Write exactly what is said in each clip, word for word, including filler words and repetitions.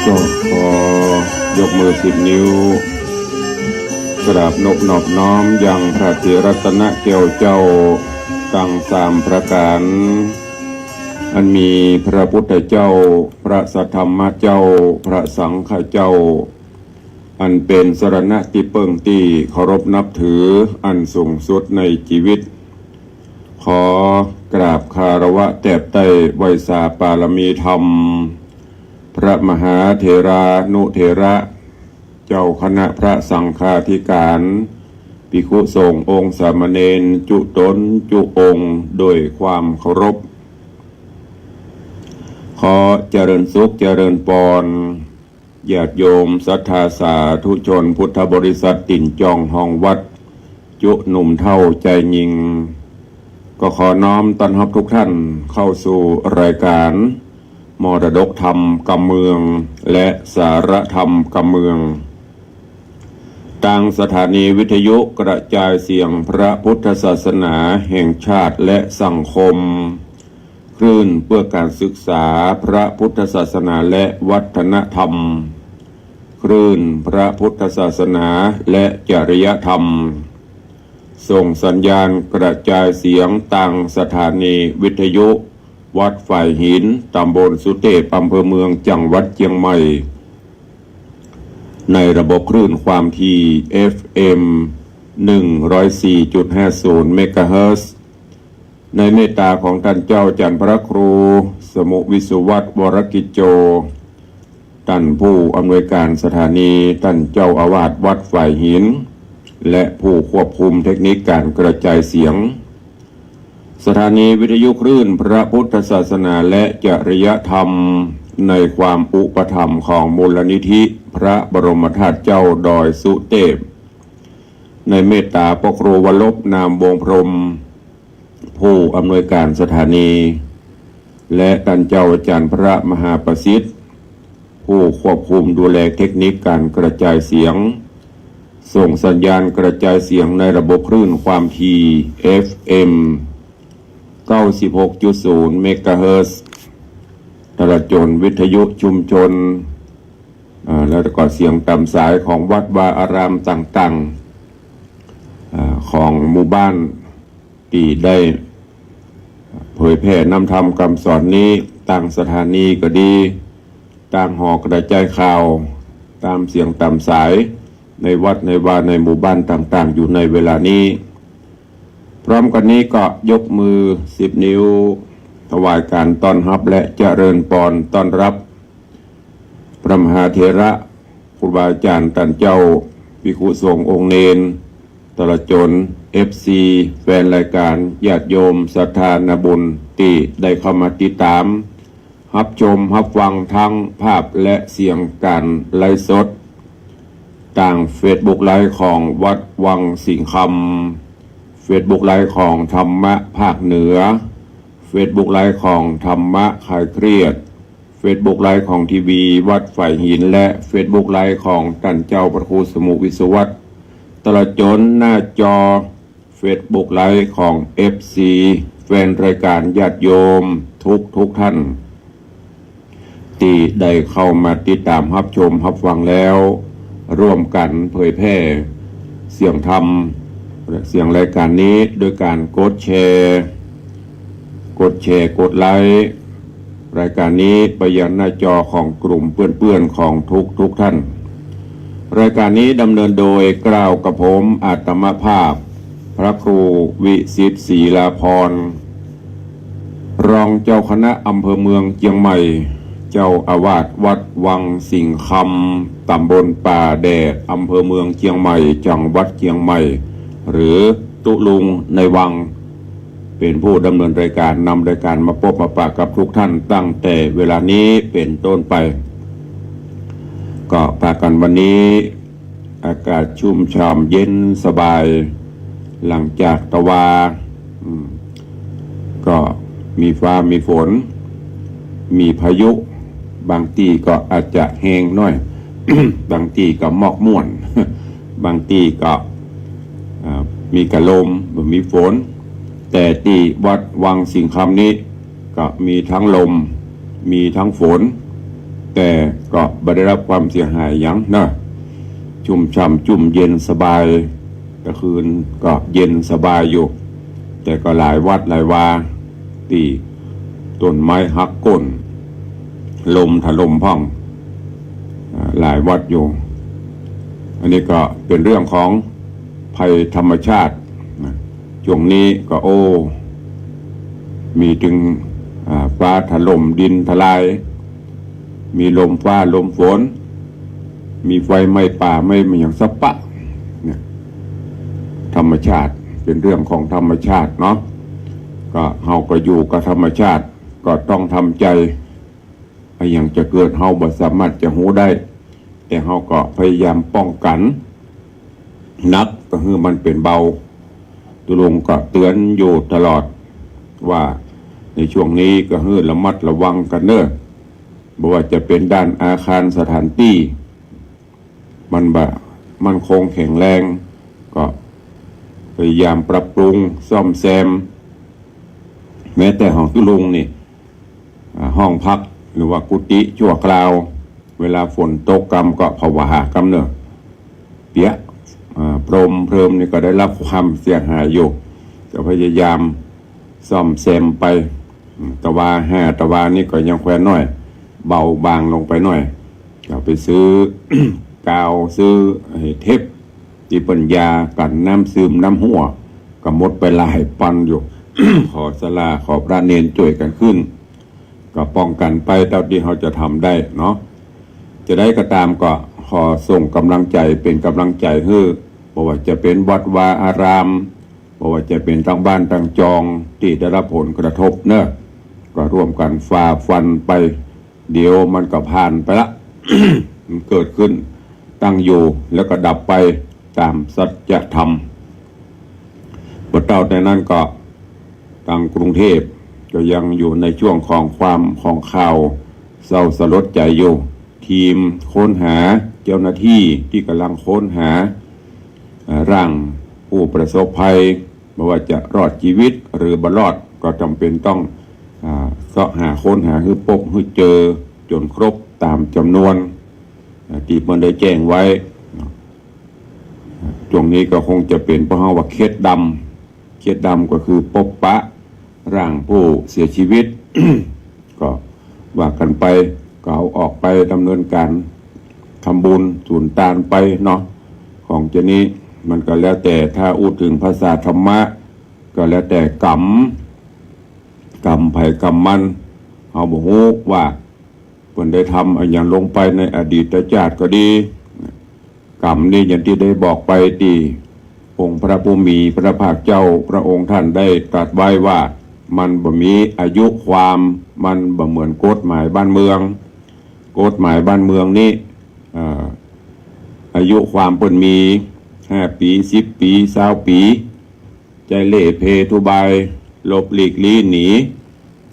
ก็ขอยกมือสิบนิ้ว กราบนบนอบน้อมยังพระศรีรัตนแก้วเจ้าตังสามประก๋าน อันมีพระพุทธเจ้า พระสัทธรรมเจ้า พระสังฆเจ้า อันเป๋นสรณะตี้เปิ้งตี้เคารพนับถืออันสูงสุดในจีวิต ขอกราบคารวะแตบใต้ไหว้สาปารมีธรรม พระมหาเถรานุเถระ เจ้าคณะพระสังฆาธิก๋าน ภิกขุสงฆ์องค์สามเณรจุ๊ต๋นจุ๊องค์ด้วยความเคารพ ขอเจริญสุขเจริญปอน ญาติโยมศรัทธาสาธุชนพุทธบริษัทตี๋นจองฮองวัด จุ๊หนุ่มเฒ่าจายญิง ก็ขอน้อมต้อนฮับทุกท่านเข้าสู่รายก๋านมรดกธรรมกำเมือง และสาระธรรมกำเมือง ตางสถานีวิทยุกระจายเสียงพระพุทธศาสนาแห่งชาติและสังคม คลื่นเพื่อการศึกษาพระพุทธศาสนาและวัฒนธรรม คลื่นพระพุทธศาสนาและจริยธรรม ส่งสัญญาณกระจายเสียงตางสถานีวิทยุวัดฝายหิน ตำบลสุเตพ อำเภอเมือง จังหวัดเจียงใหม่ ในระบบคลื่นความถี่ เอฟเอ็ม หนึ่งร้อยสี่จุดห้าศูนย์ เมกะเฮิรตซ์ ในเมตตาของต้านเจ้าอาจ๋ารย์พระครูสมุห์ วิสุวัฒน์ วรกิจโจ ต้านผู้อำนวยก๋านสถานี ต้านเจ้าอาวาสวัดฝายหิน และผู้ควบคุมเทคนิคก๋านกระจายเสียง สถานีวิทยุคลื่นพระพุทธศาสนาและจริยธรรม ในความอุปถัมภ์ของมูลนิธิพระบรมธาตุเจ้าดอยสุเตพ ในเมตตาพระครูวรรบ นามวงศ์พรหม ผู้อำนวยก๋านสถานี และต้านเจ้าอาจ๋ารย์พระมหาประสิทธิ์ ผู้ควบคุมดูแลเทคนิคก๋านกระจายเสียง ส่งสัญญาณกระจายเสียงในระบบคลื่นความถี่ เอฟเอ็ม เก้าสิบหกจุดศูนย์ เมกะเฮิรตซ์ ตลอดจ๋นวิทยุชุมชน อ่า แล้วก็เสียงต๋ามสายของวัดวาอารามต่างๆ อ่า ของหมู่บ้าน ตี้ได้เผยแผ่นำธรรมกำสอนนี้ ตางสถานีก็ดี ตางหอกระจายข่าว ต๋ามเสียงต๋ามสาย ในวัดในวาในหมู่บ้านต่างๆ อยู่ในเวลานี้ พร้อมกั๋นนี้ก็ยกมือสิบนิ้ว ถวายก๋านต้อนฮับและเจริญปอนต้อนฮับ พระมหาเถระ ครูบาอาจ๋ารย์ต้านเจ้า ภิกขุสงฆ์องค์เณร ตลอดจ๋น เอฟซี แฟนรายก๋าน ญาติโยมศรัทธานาบุญ ตี้ได้เข้ามาติดต๋าม ฮับชม ฮับฟังทั้งภาพและเสียงก๋านไลฟ์สด ตางเฟซบุ๊กไลฟ์ของวัดวังสิงห์คำ เฟซบุ๊กไลฟ์ของธรรมะภาคเหนือ เฟซบุ๊กไลฟ์ของธรรมะคลายเครียด เฟซบุ๊กไลฟ์ของทีวีวัดฝายหิน และเฟซบุ๊กไลฟ์ของต้านเจ้าพระครูสมุห์ วิศวัตร ตลอดจ๋นหน้าจอเฟซบุ๊กไลฟ์ของเอฟซี แฟนรายก๋านญาติโยมทุกๆ ท่าน ตี้ได้เข้ามาติดต๋ามฮับชมฮับฟังแล้ว ร่วมกั๋นเผยแพร่เสียงธรรม เสียงรายก๋านนี้โดยก๋านกดแชร์ กดแชร์ กดไลก์รายก๋านนี้ไปยังหน้าจอของกลุ่มเปื้อนๆ ของทุกๆ ท่าน รายก๋านนี้ดำเนินโดยเกล้ากับผมอาตมาภาพ พระครูวิสิทธิ์ ศรีลาภรณ์ รองเจ้าคณะอำเภอเมืองเจียงใหม่ เจ้าอาวาสวัดวังสิงห์คำ ต๋ำบลป่าแดด อำเภอเมืองเจียงใหม่ จังหวัดเจียงใหม่ หรือตุ๊ลุงในวัง เป๋นผู้ดำเนินรายก๋าน นำรายก๋านมาปบมาปะกับทุกท่านตั้งแต่เวลานี้เป๋นต้นไป ก็ปะกั๋นวันนี้ อากาศชุ่มฉ่ำเย็นสบาย หลังจากตะวา อืม ก็มีฟ้ามีฝน มีพายุ บางตี้ก็อาจจะแฮงหน้อย บางตี้ก็มอกม่วน บางตี้ก็ อ่า มีกะลม บ่มีฝน แต่ตี้วัดวังสิงห์คำนี้ ก็มีตึงลม มีตึงฝน แต่ก็บ่ได้ฮับความเสียหายหยังเนาะ ชุ่มฉ่ำจุ่มเย็นสบาย ก๋างคืนก็เย็นสบายอยู่ แต่ก็หลายวัดหลายวา ตี้ต้นไม้หักโค่น ลมถล่มพ่อง อ่า หลายวัดอยู่ อันนี้ก็เป๋นเรื่องของภัยธรรมชาตินะ ช่วงนี้ก็ โอ้ มีตึง อ่า ฟ้าถล่มดินทลาย มีลมฟ้าลมฝน มีไฟไหม้ป่าไหม้หยังสะปะเนี่ย ธรรมชาติ เป๋นเรื่องของธรรมชาติเนาะ ก็เฮาก็อยู่กับธรรมชาติ ก็ต้องทำใจ๋ อะหยังจะเกิดเฮาบ่สามารถจะฮู้ได้ แต่เฮาก็พยายามป้องกั๋น หนักก็หื้อมันเป๋นเบา ตุ๊ลุงก็เตื๋อนอยู่ตลอดว่า ในช่วงนี้ก็หื้อระมัดระวังกั๋นเน่อ บ่ว่าจะเป๋นด้านอาคารสถานตี้ มันบ่มั่นคงแข็งแรง ก็พยายามปรับปรุงซ่อมแซม แม้แต่ห้องตุ๊ลุงนี่ อ่า ห้องพักหรือว่ากุฏิชั่วคราว เวลาฝนตกกำก็ผวากำเน่อ เปียก อ่า พรมเพลิมนี่ก็ได้ฮับความเสียหายอยู่ ก็พยายามซ่อมแซมไป อืม ตะวาห้าตะวานี่ก็ยังแควนหน้อย เบาบางลงไปหน้อย ก็ไปซื้อ กาว ซื้อไอ้เทปตี้เปิ้นยากั๋นน้ำซึมน้ำฮั่ว ก็หมดไปหลายปันอยู่ ขอศาลา ขอพระเณรจ้วยกั๋นขึ้น ก็ป้องกั๋นไปเต้าตี้เฮาจะทำได้เนาะ จะใดก็ต๋ามก็ขอส่งก๋ำลังใจ๋ เป๋นก๋ำลังใจ๋หื้อ บ่ว่าจะเป๋นวัดวาอาราม บ่ว่าจะเป๋นตางบ้านตางจองตี้ได้ฮับผลกระทบเน่อ ก็ร่วมกั๋นฝ่าฟันไป เดี๋ยวมันก็ผ่านไปละ มันเกิดขึ้น ตั้งอยู่ แล้วก็ดับไปต๋ามสัจธรรม บ่เต้าแต่นั้นก็ ตางกรุงเทพก็ยังอยู่ในช่วงของความ ของข่าวเศร้าสลดใจ๋อยู่ ทีมค้นหา เจ้าหน้าตี้ตี้ก่ำลังค้นหา เอ่อ ร่างผู้ประสบภัย บ่ว่าจะรอดจีวิตหรือบ่รอด ก็จ๋ำเป๋นต้อง อ่า เซาะหาค้นหาหื้อปบหื้อเจอจ๋นครบต๋ามจ๋ำนวน อ่า ตี้เปิ้นได้แจ้งไว้เนาะ ช่วงนี้ก็คงจะเป๋น ป้อเฮาว่าเคสดำ เคสดำก็คือปบปะร่างผู้เสียจีวิต ก็ว่ากั๋นไป ก็เอาออกไปดำเนินก๋านทำบุญสูญตานไปเนาะ ของจะนี้มันก็แล้วแต่ ถ้าอู้เถิงภาษาธรรมะ ก็แล้วแต่กรรม กรรมใผกรรมมัน เฮาบ่ฮู้ว่าเปิ้นได้ทำอะหยังลงไปในอดีตจาติก็ดี กรรมนี้อย่างตี้ได้บอกไปตี้องค์พระผู้มีพระภาคเจ้าพระองค์ท่านได้ตรัสไว้ว่า มันบ่มีอายุความ มันบ่เหมือนกฎหมายบ้านเมือง กฎหมายบ้านเมืองนี้ เอ่อ อายุความเปิ้นมีห้าปี๋ สิบปี๋ ซาวปี๋ ใจ๊เล่ห์เพทุบาย หลบหลีกลี้หนี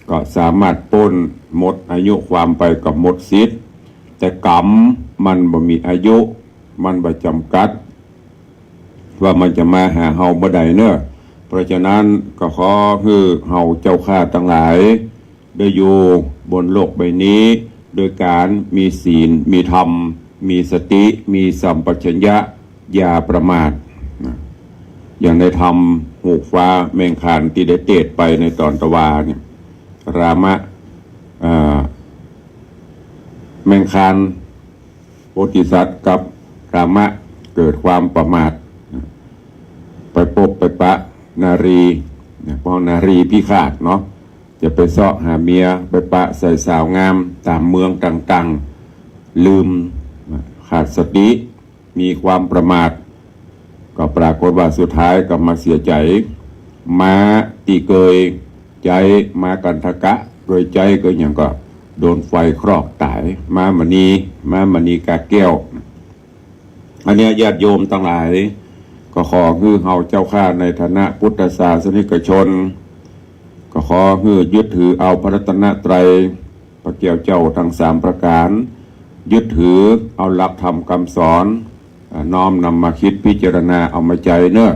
ก็สามารถป๊นหมดอายุความไปก็หมดสิทธิ์ แต่กรรมมันบ่มีอายุ มันบ่จ๋ำกัด ว่ามันจะมาหาเฮาเมื่อใดเนาะ เพราะฉะนั้นก็ขอหื้อเฮาเจ้าข้าตังหลาย ได้อยู่บนโลกใบนี้ โดยก๋านมีศีล มีธรรม มีสติ มีสัมปชัญญะ อย่าประมาทนะ อย่างในธรรมฮูกฟ้าแมงคานตี้ได้เตสน์ไปในต๋อนตะวาเนี่ย รามะ อ่า แมงคาน โพธิสัตว์กับรามะเกิดความประมาท ไปปบไปปะนารี เนี่ย พวกนารีพิฆาตเนาะ จะไปเซาะหาเมีย ไปปะใส่สาวงามต๋ามเมืองต่างๆ ลืม ขาดสติ มีความประมาท ก็ปรากฏว่าสุดท้ายก็มาเสียใจ๋ ม้าตี้เกยใจ๊ ม้ากันทกะ เกยใจ๊เกยหยังก็โดนไฟคลอกต๋าย ม้ามณี ม้ามณีกาแก้ว อันเนี้ยญาติโยมตังหลาย ก็ขอหื้อเฮาเจ้าข้าในฐานะพุทธศาสนิกชน ก็ขอหื้อยึดถือเอาพระรัตนตรัย พระแก้วเจ้าทั้งสามประก๋าน ยึดถือเอาหลักธรรมกำสอน อ่า น้อมนำมาคิดพิจารณาเอามาใจ๊เนาะ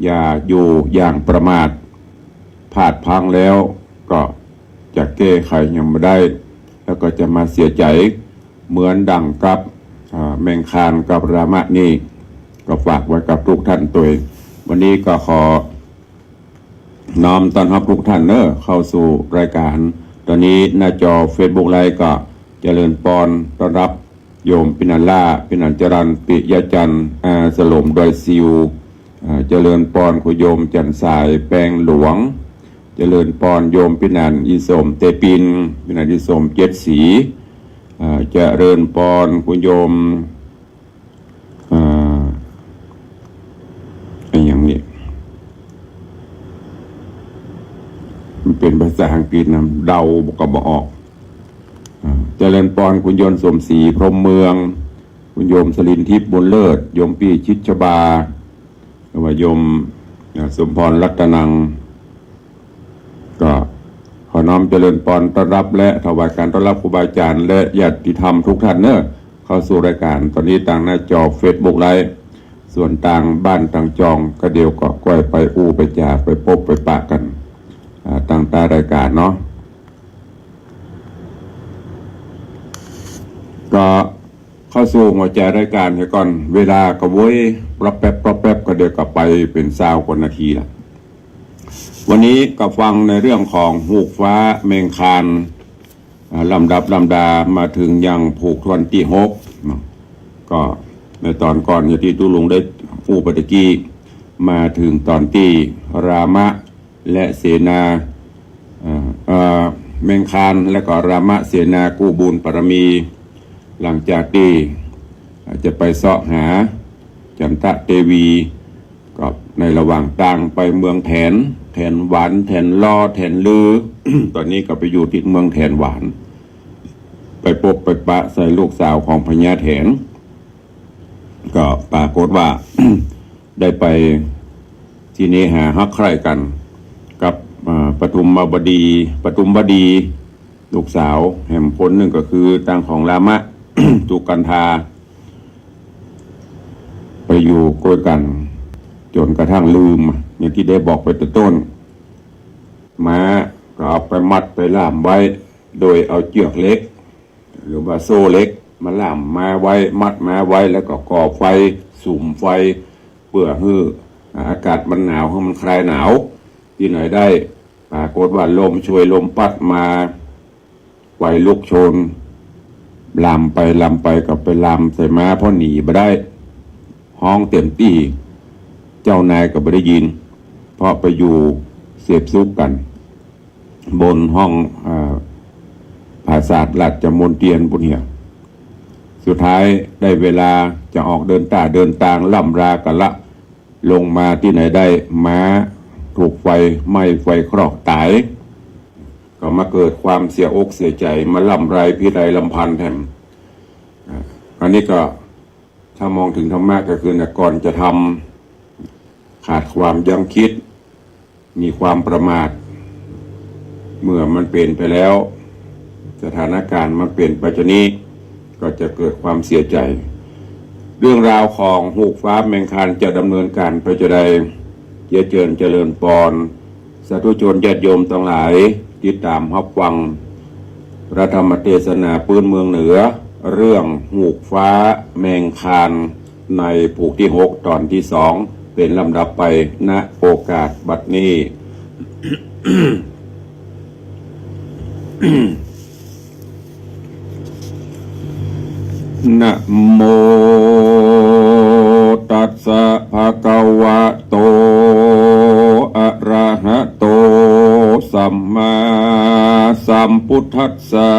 อย่าอยู่อย่างประมาท พลาดพลั้งแล้วก็จะแก้ไขหยังบ่ได้ แล้วก็จะมาเสียใจ๋เหมือนดั่งกับ อ่า แมงคานกับรามะนี่ ก็ฝากไว้กับทุกท่านตวย วันนี้ก็ขอ น้อมต้อนฮับทุกท่านเนาะ เข้าสู่รายก๋าน ต๋อนนี้หน้าจอเฟซบุ๊กไลฟ์ก็เจริญปอนต้อนฮับโยมปินันล่า ปินันจรัญ ปิยะจันทร์ อาสลมดอยซิว อ่า เจริญปอนคุณโยมจันทร์สาย แปงหลวง เจริญปอนโยมปินันอีสมเตปิน ปินันอีสมเจ็ดสี อ่า เจริญปอนคุณโยม อ่า ไอ้อย่างนี้ มันเป๋นภาษาอังกฤษนะ เดาก็บ่ออก อ่า เจริญปอนคุณโยมสมศรี พรหมเมือง คุณโยมสลินทิพย์ บุญเลิศ โยมปี้ ชิดชบา หรือว่าโยม อ่า สมพร รัตนัง ก็ขอน้อมเจริญปอนต้อนฮับ และถวายก๋านต้อนฮับครูบาอาจ๋ารย์ และญาติธรรมทุกท่านเนาะ เข้าสู่รายก๋าน ต๋อนนี้ตางหน้าจอเฟซบุ๊กไลฟ์ ส่วนตางบ้านตางจองก็เดี๋ยวก็ก้อยไปอู้ไปจ๋า ไปปบไปปะกั๋น อ่า ตางใต้รายก๋านเนาะ ก็เข้าสู่หัวใจ๋รายก๋านเหียก่อน เวลาก็โวยปร๊อบแป๊บปร๊อบแป๊บ ก็เดี๋ยวก็ไปเป๋นซาวกว่านาทีละ วันนี้ก็ฟังในเรื่องของฮูกฟ้าแมงคาน อ่า ลำดับลำดามาเถิงยังผูกถ้วนตี้หกเนาะ ก็ในต๋อนก่อนอย่างตี้ตุ๊ลุงได้อู้ไปตะกี้ มาเถิงต๋อนตี้รามะและเสนา อ่า อ่า แมงคานและก็รามะเสนากู้บุญบารมี หลังจากตี้ อ่า จะไปเซาะหาจันทะเตวี ก็ในระหว่างตางไปเมืองแถน แถนหวาน แถนลอ แถนลือ ต๋อนนี้ก็ไปอยู่ตี้เมืองแถนหวาน ไปปบไปปะใส่ลูกสาวของพญาแถน ก็ปรากฏว่า ได้ไปเสน่หาฮักใคร่กั๋นกับ อ่า ปทุมวดี ปทุมวดี ลูกสาวแหมคนนึ่งก็คือตางของรามะ สุกันธา ไปอยู่ก้วยกั๋น จ๋นกระทั่งลืม อย่างตี้ได้บอกไปแต่ต้น ม้าก็เอาไปมัดไปล่ามไว้ โดยเอาเจื้อกเหล็ก หรือว่าโซ่เหล็กมาล่ามม้าไว้ มัดม้าไว้ แล้วก็ก่อไฟ สุมไฟ เปื้อหื้ออากาศมันหนาว หื้อมันคลายหนาว ตี้ไหนได้ ปรากฏว่าลมโชยลมปั๊ดมา ไฟลุกโชน ล่ามไปล่ามไปก็ไปล่ามใส่ม้า เพราะหนีบ่ได้ ฮ้องเต็มตี้ เจ้านายก็บ่ได้ยิน เพราะไปอยู่เสพสุขกั๋น บนห้อง อ่า ปราสาทราชมณเฑียรปุ้นเหีย สุดท้ายได้เวลาจะออกเดินต้าเดินตาง ล่ำลากั๋นละ ลงมาตี้ไหนได้ ม้าถูกไฟไหม้ไฟคลอกต๋าย ก็มาเกิดความเสียอกเสียใจ๋ มาร่ำไรพิไรรำพันแถม อ่า อันนี้ก็ถ้ามองเถิงธรรมะก็คือนะ ก่อนจะทำ ขาดความยั้งคิด มีความประมาท เมื่อมันเป๋นไปแล้ว สถานการณ์มันเป๋นไปจานี้ ก็จะเกิดความเสียใจ๋ เรื่องราวของฮูกฟ้าแมงคานจะดำเนินก๋านไปจาใด เจียเจิญเจริญปอน สาธุชนญาติโยมตังหลาย ติดต๋ามฮับฟังพระธรรมเตสนาปื๊นเมืองเหนือ เรื่องฮูกฟ้าแมงคาน ในผูกตี้หก ต๋อนตี้สอง เป๋นลำดับไป ณ โอกาสบัดนี้ นะโมตัสสะ ภะคะวะโต อะระหะโต สัมมาสัมพุทธัสสะ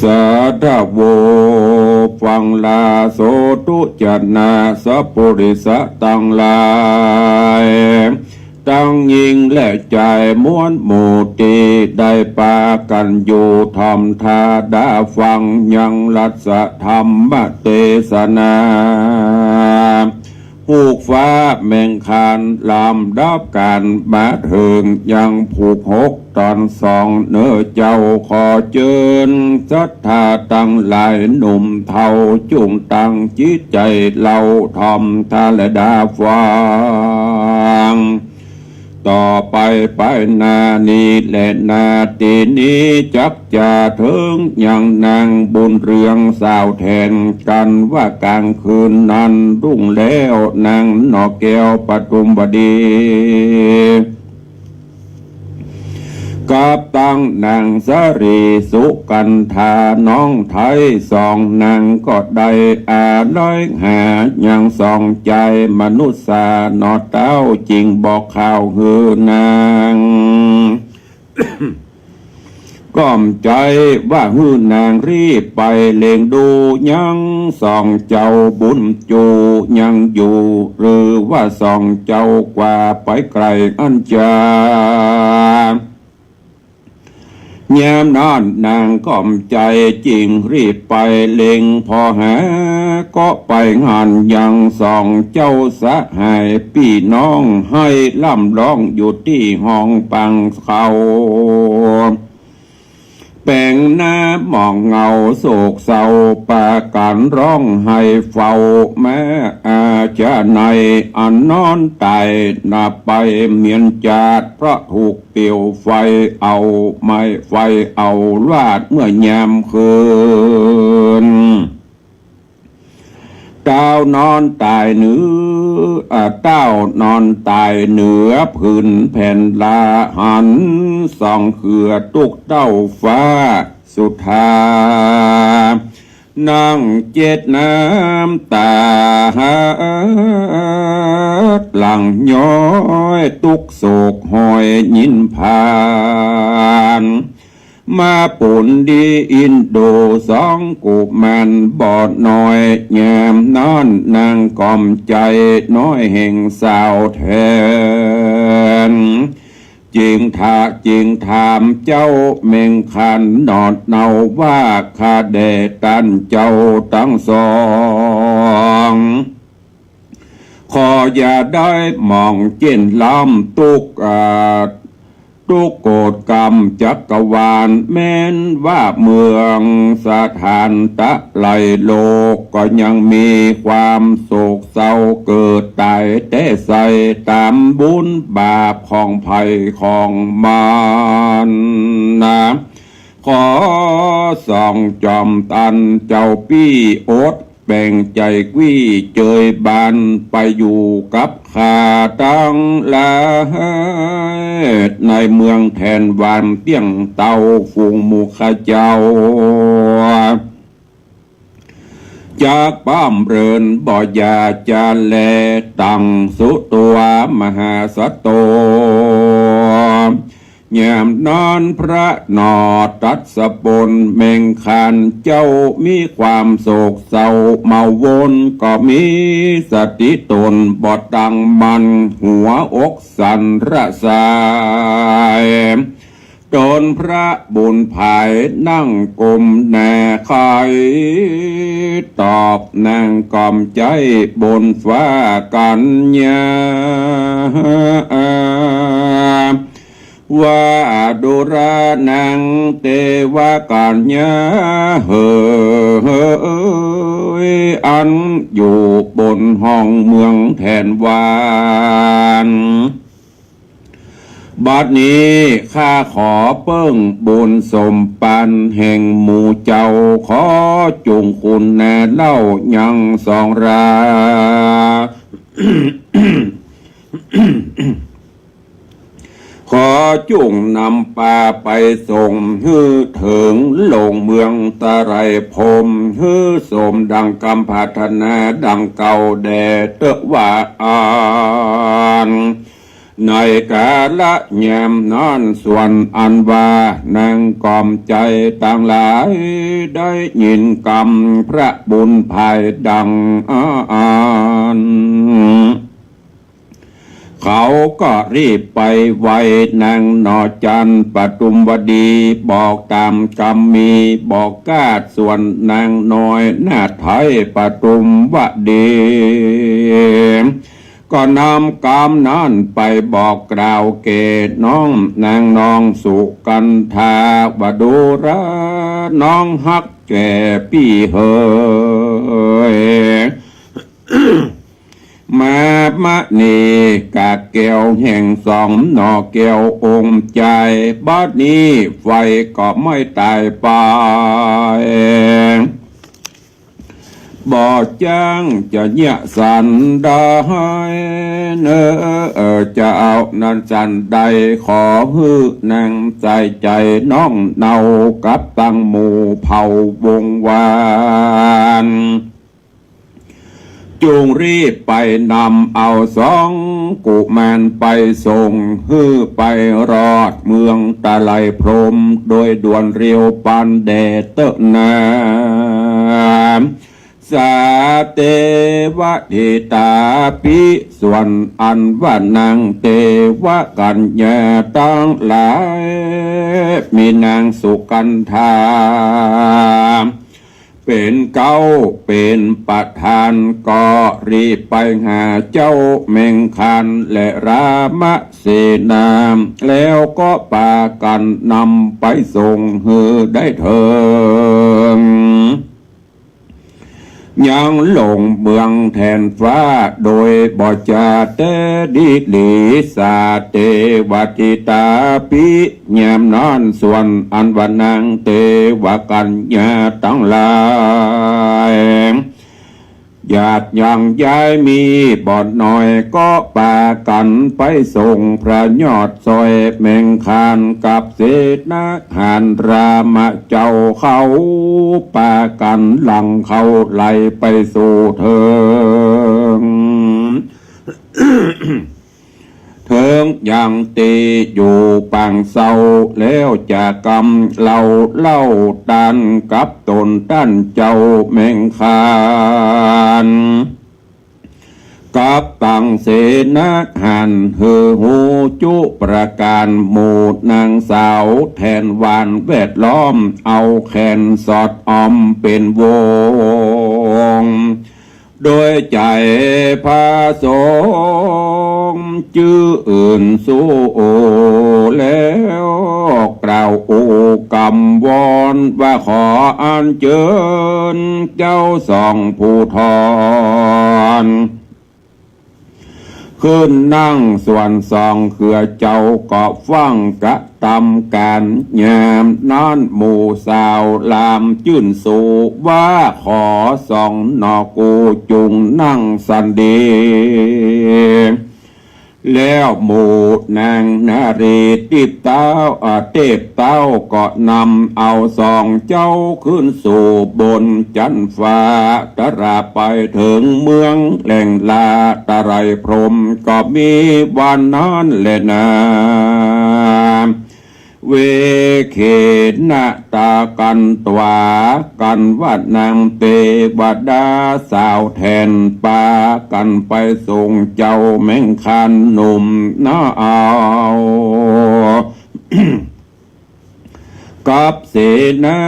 สาธะโว ฟังลาโสตุจนะสัพปุริสะตังหลาย ตังญิงและจายมวลหมู่ตี้ได้ปากั๋นอยู่ถ่อมต๋าดาฟังยังรัสธรรมเตสนา ฮูกฟ้าแมงคาน ลำดับก๋านมาเถิงยังผูกหก ต๋อนสอง เน่อเจ้า ขอเจิญศรัทธาตังหลาย หนุ่มเฒ่าจุ่งตั้งจิตใจ๋เล่าถ่อมต๋าและดาฟัง ต่อไปไปหน้านี้แล นาทีนี้จักจะเถิงยังนางบุญเรืองสาวแทนกั๋นว่าก๋างคืนนั้นรุ่งแล้ว นางหน่อแก้วปทุมวดี กับตังนางสะหลีสุกัณฑา น้องไท้สองนางก็ได้อาลัยหายังสองจายมนุษย์สาหน่อเต้า จึงบอกข่าวหื้อนาง ก้อมใจ๋ว่าหื้อนางรีบไปเล็งดูยังสองเจ้าบุญจูยังอยู่ หรือว่าสองเจ้ากว่าไปไก๋อั้นจา ยามนั้นนางก้อมใจ๋จึงรีบไปเล็ง ผ่อหาก็ไปหันยังสองเจ้าสหายปี้น้อง ไห้ร่ำฮ้องอยู่ตี้ห้องปังเขา แป๋งหน้าหมองเหงาโศกเศร้าปากั๋นฮ้องไห้เฝ้ามาอาจาไหน อันนอนต๋ายหน้าไปเหมือนจาด เพราะถูกเปลวไฟเอาไหม้ ไฟเอาราดเมื่อยามคืน เต้านอนต๋ายเหนือ อ่า เต้านอนต๋ายเหนือผืนแผ่นลา หันส่องเขือตุ๊กเต้าฟ้าสุธา นั่งเจ็ดน้ำต๋าหลั่งย้อย ตุ๊กโศกหอยยินผ่าน มาปูนดีอินโดสองกุมารบ่น้อย ยามนั้นนางก้อมใจ๋น้อยแห่งสาวแทน จึงถา จึงถามเจ้าแมงคานหนอดเนาว่า ข้าแด่ต้านเจ้าตังสอง ขออย่าได้หมองเจ้นล้ำตุ๊กข์ อ่า ตุ๊กข์โกรธกรรมจักรวาล แม้นว่าเมืองสถานตะไลโลก ก็ยังมีความโศกเศร้าเกิดต๋ายแต๊ใส่ ต๋ามบุญบาปของใผของมันนา ขอสองจอมต้านเจ้าปี้อด แป๋งใจ๋กวี้เจยบานไปอยู่กับข้าตังหลาย ในเมืองแทนหวานเตี้ยงเต้าฝูงหมู่ข้าเจ้า จักปล้ำเรินบ่อย่าจะแล ตังสุตัวมหาสัตโต ยามนั้นพระหนอดตัสปน แมงคานเจ้ามีความโศกเศร้าเมาวน ก็มีสติต๋นบ่ตั้งมั่น หัวอกสั่นระสาย ต๋นพระบุญผายนั่งก้มหน้าไข ตอบนางกล่อมใจ๋บนฟ้ากัญญา ว่าดูราหนางเตวกัญญาเหย อันอยู่บนห้องเมืองแถนวาน บัดนี้ข้าขอเปิ้งบุญสมปันแห่งหมู่เจ้า ขอจุ่งคุณแหน่เล่ายังสองรา ขอจุ่งนำปาไปส่งหื้อเถิงหลวงเมืองตะไลพรหม หื้อสมดังกำปรารถนาดังเก่าแด่เต๊อะว่าอั้น ในกาละยามนั้นส่วนอันว่านางกล่อมใจ๋ตังหลายได้ยินกำพระบุญผายดังอั้น เขาก็รีบไปไหว้นางหนอจันทร์ปทุมวดี บอกต๋ามกำมี บอกกาดส่วนนางน้อยนาถไทยปทุมวดี ก็นำกำนั้นไปบอกกล่าวแก่น้องนางนองสุกัณฐา ว่าดูราน้องฮักแก่ปี้เหย มามะเนกาแก้วแห่งสองหน่อแก้วองค์ใจ๋ บัดนี้ไฟก็ไหม้ต๋ายไป บ่จ้างจะเยียะสันใด เนอ จะเอานั้นสันใด ขอหื้อนางใส่ใจ๋น้องเนากับตังหมู่เผ่าวงศ์วาน จุ่งรีบไปนำเอาสองกุมารไปส่ง หื้อไปรอดเมืองตะไลพรหม โดยด่วนเร็วปันแด่เต๊อะนา สาเตวะทิตาปิ ส่วนอันว่านางเตวกัญญาตังหลาย มีนางสุกัณฐา เป๋นเก๊าเป๋นประธาน ก็รีบไปหาเจ้าแมงคานและรามเสนา แล้วก็ปากั๋นนำไปส่งหื้อได้เถิง ยังหลวงเมืองแถนฟ้าโดยบ่จาแต๊ดีหลี สาเตวะทิตาปิ ยามนั้นส่วนอันว่านางเตวกัญญาตังหลาย หยาดยังย้ายมีบ่น้อย ก็ปากั๋นไปส่งพระยอด ซ่อยแมงคานกับเสนาหารรามเจ้าเขา ปากั๋นหลั่งเข้าไหลไปสู่เถิง เถิงยังตี้อยู่ปางเซา แล้วจะกำเล่าเล่าตานกับต๋นต้านเจ้าแมงคาน กับตังเสนาหารหื้อฮู้จุประก๋าน หมู่นางสาวแถนวานแวดล้อม เอาแขนสอดอ้อมเป๋นวง โดยใจ๋พระสงฆ์จื้ออื่นสู้แล้ว กล่าวอู้กำวอนว่าขออัญเจิญเจ้าสองผู้ทอน ขึ้นนั่งส่วนสองเขือเจ้าก็ฟั่งกระตำก๋าน ยามนั้นหมู่สาวลามจื้นสู่ว่าขอสองหน่อกูจุ่งนั่งสันดี แล้วหมู่นางนารีติบเต๊า อ่า เตบเต๊าก็นำเอาสองเจ้าขึ้นสู่บนจั๊นฟ้า ตราไปเถิงเมืองแหล่งลาตะไลพรหม ก็มีวันนั้นแลนา เวเขนะตากั๋นตวากั๋นว่านางเตวดาสาวแถน ปากั๋นไปส่งเจ้าแมงคานหนุ่มนาเอา กับเสนา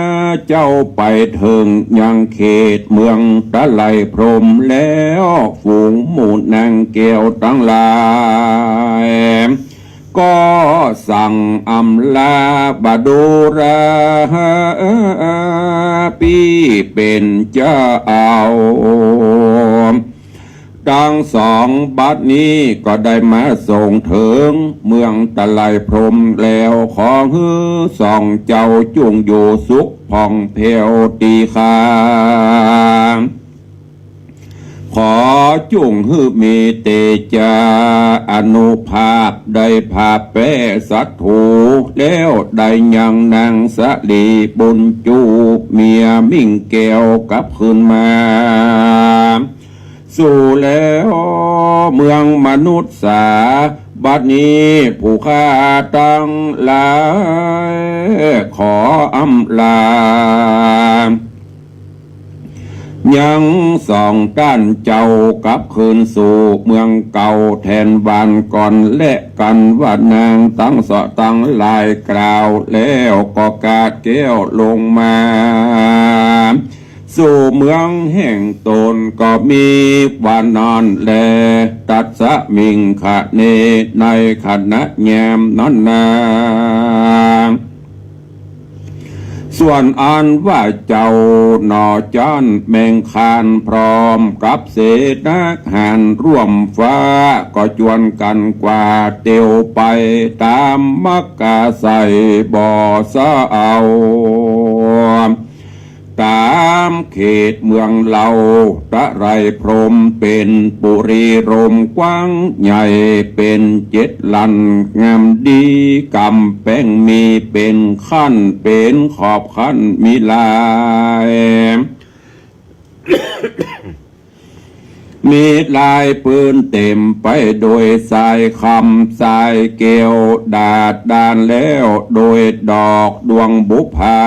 เจ้าไปเถิงยังเขตเมืองตะไลพรหมแล้ว ฝูงหมู่นางแก้วตังหลาย ก็สั่งอำลาบ่า ดูราปี้เป๋นเจ้า ตังสองบัดนี้ก็ได้มาส่งเถิงเมืองตะไลพรหมแล้ว ขอหื้อสองเจ้าจุ่งอยู่สุขผ่องแผ้วตี้ข้า ขอจุ่งหื้อมีเตจาอานุภาพ ได้ผาบแป๊ศัตรู๋ แล้วได้ยังนางสะหลีบุญจู เมียมิ่งแก้วกลับคืนมา สู่แล้วเมืองมนุษย์สา บัดนี้ผู้ข้าตังหลาย ขออำลา ยังสองต้านเจ้ากลับคืนสู่เมืองเก่าแทนบ้านก่อน และกันว่านางตังสองตังหลายกล่าวแล้วก็กาดแก้วลงมา สู่เมืองแห่งตนก็มีว่านั้นแล ตัสมิงคะเน ในขณะยามนั้นนา ส่วนอันว่าเจ้าหน่อจั้นแมงคานพร้อมกับเสนาหารร่วมฟ้า ก็จวนกั๋นกว่าเตียวไปต๋ามมักกะไสยบ่เซา ต๋ามเขตเมืองเลา ตะไลพรหมเป๋นปุรีรมย์กว้างใหญ่ เป๋นเจ็ดลันงามดี ก๋ำแป้งมีเป๋นขั้นเป๋นขอบขั้นมีลาย มีลายปืนเต๋มไปโดยทรายคำทรายแก้ว ดาดดานแล้วโดยดอกดวงบุปผา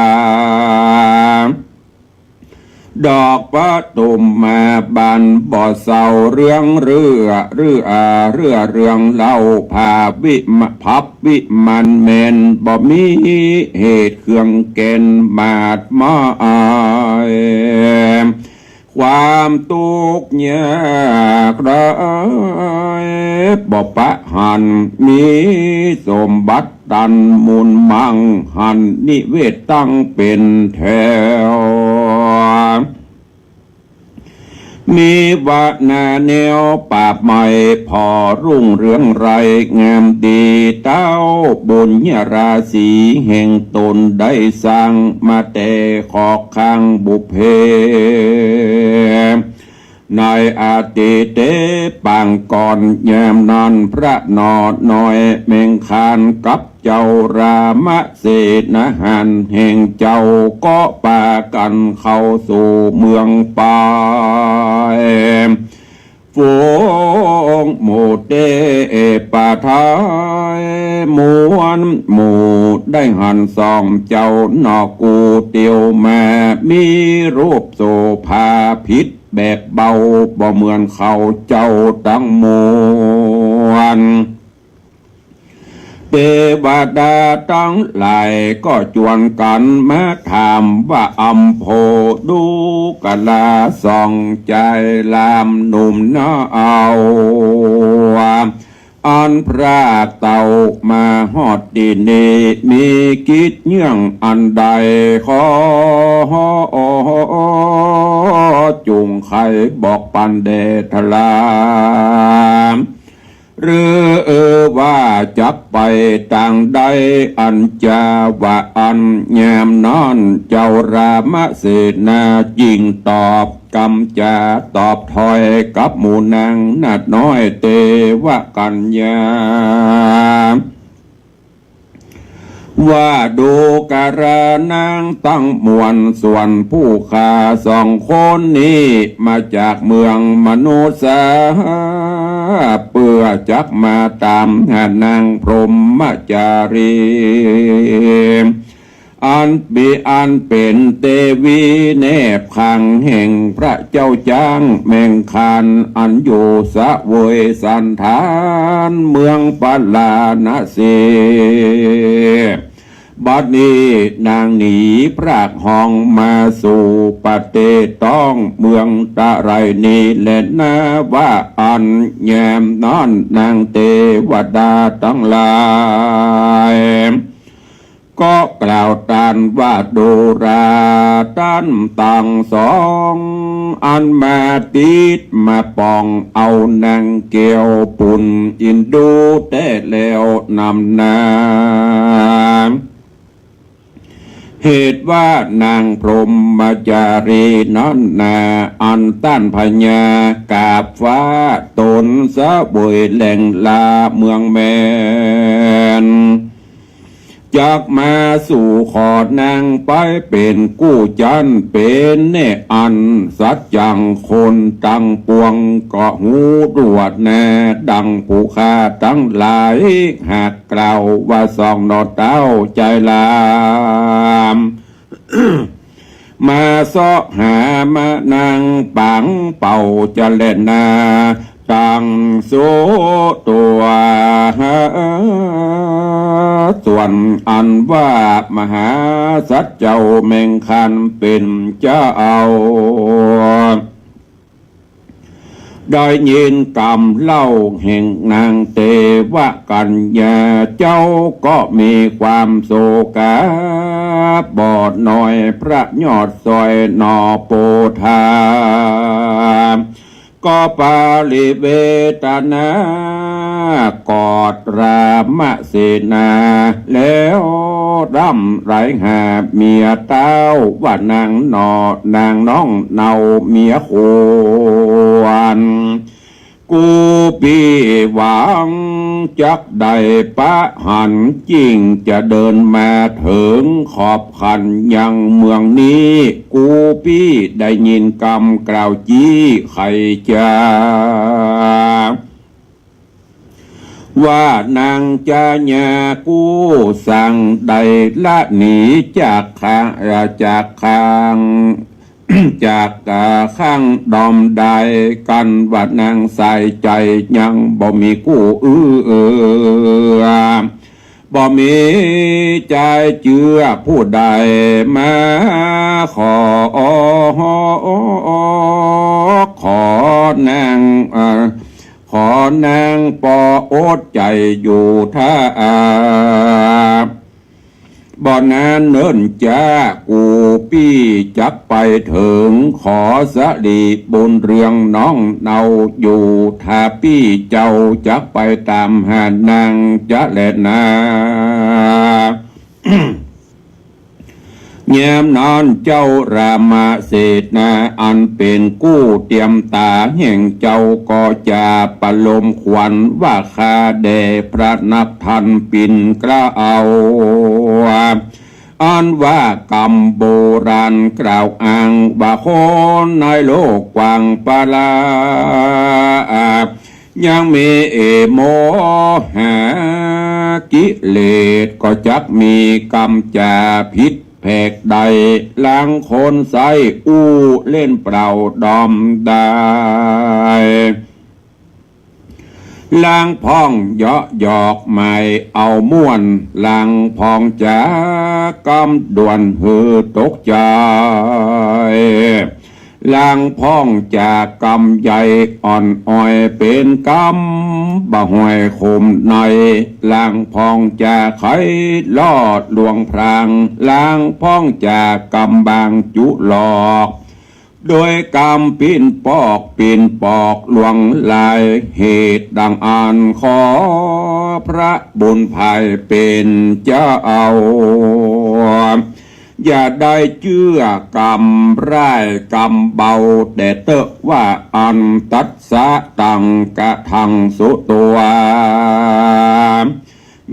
ดอกปทุมมาบานบ่เซาเรืองเรือ เรือเรือเรืองเลา ผาวิมะ พับวิมานแม่น บ่มีเหตุเครื่องแก่นมาดหมาย ความตุ๊กข์ยากไร้บ่ปะหัน มีสมบัติตันมูลมั่ง หันนิเวศตั้งเป๋นแถว มีวนาแนวป่าไม้ผ่อรุ่งเรืองไรงามดี เต้าบุญญาราศีแห่งตนได้สร้างมาแต่ขอกข้างบุพเพ ในอดีตเต๋ปางก่อน ยามนั้นพระหน่อน้อยแมงคานกับเจ้ารามเสนาหารแห่งเจ้า ก็ปากั๋นเข้าสู่เมืองไป ฝูงหมู่เตปะไทยมวลหมู่ ได้หันสองเจ้าหน่อกูเตียวมา มีรูปโสภาผิดแบบเบา บ่เหมือนเขาเจ้าตังมวล เตวดาตังหลายก็จวนกั๋นมาถามว่า อัมโพ ดูกราสองจายหลามหนุ่มนาเอา อันพรากเต้ามาฮอดตี้นี้ มีกิจเยื่องอันใด ขอจุ่งไขบอกปันแด่ทรา หรือว่าจักไปตางใด อันจาว่าอั้น ยามนั้นเจ้ารามเสนาจึงตอบกำจาตอบถ้อยกับหมู่นางนาฏน้อยเตวกัญญา ว่าดูกรานางตังมวล ส่วนผู้ข้าสองคนนี้มาจากเมืองมนุษย์สา เปื้อจักมาต๋ามหานางพรหมจารี อันเป๋น อันเป๋นเตวีแนบข้างแห่งพระเจ้าจ๊างแมงคาน อันอยู่เสวยสันฐานเมืองปาราณสี บัดนี้นางหนีพรากฮ้องมาสู่ประเทศต้องเมืองตะไลนี้แลนา ว่าอั้น ยามนั้นนางเตวดาตังหลาย ก็กล่าวต้านว่า ดูราต้านตังสอง อันมาติดมาป๋องเอานางแก้วปุณอินดูแต๊แล้วนำนา เหตุว่านางพรหมจารีนั้นนา อันต้านพญากาบฟ้าต๋นเสวยแหล่งลาเมืองแมน จักมาสู่ขอนางไปเป๋นกู้จั้น เป๋นแน่อันสัจจัง คนตังปวงก็ฮู้ตวดแน่ ดังผู้ข้าตังหลายหากกล่าวว่า สองหน่อเต้าใจลาม มาเซาะหามานางปางเป่าจะแลนา ตังสุตัว ส่วนอันว่ามหาสัจเจ้าแมงคานเป๋นเจ้า ได้ยินกำเล่าแห่งนางเตวกัญญา เจ้าก็มีความโศกา บ่น้อยพระยอดสอยหน่อโพธา ก็ปริเวทนา กอดรามเสนา แล้วร่ำไรหาเมียเต้า ว่านางหน่อ นางน้องเนาเมียควร กู้ปี้หวังจักได้ปะหัน จิ่งจะเดินมาเถิงขอบขันยังเมืองนี้ กู้ปี้ได้ยินกำกล่าวจี้ไขจา ว่านางจญากู้สังได้ละหนีจากข้า จากข้าง จากข้างดอมได้ กันว่านางสายใจ๋ยังบ่มีกู้เอื้อ บ่มีใจ๋เจื้อผู้ใดมาขอ ขอนาง เอ่อ ขอนางปออดใจ๋อยู่ถ้า บ่นานเนิ่นจ๊า กู้ปี้จักไปเถิง ขอสะหลีบุญเรืองน้องเนาอยู่ถ้า ปี้เจ้าจักไปต๋ามหานางจะแลนา ยามนั้นเจ้ารามเสนา อันเป๋นกู้เตียมต๋าแห่งเจ้า ก็จะประโลมขวัญว่า ข้าแด่พระนักธรรมปิ่นเกล้า อันว่ากำโบราณกล่าวอ้างว่า คนในโลกกว้างปรา ยังมีโมหะกิเลส ก็จักมีกำจ๋าผิดแผกได้ ลางคนใส้อู้เล่นเปล่าดอมได้ ลางพ่องเยาะหยอกหมายเอาม่วน ลางพ่องจ๋ากำด่วนหื้อตกใจ๋ ลางพ่องจ๋ากำใหญ่อ่อนอ้อยเป๋นกำบ่ห่อยขมใน ลางพ่องจ๋าไขล่อลวงพราง ลางพ่องจ๋ากำบางจุหลอก โดยกำปิ้นปอกปิ้นปอกลวงลาย เหตุดังอั้นขอพระบุญภายเป๋นเจ้า อย่าได้เจื้อกำร้ายกำเบา แต่เต๊อะว่าอันตัสสะตังกะทังสุตัว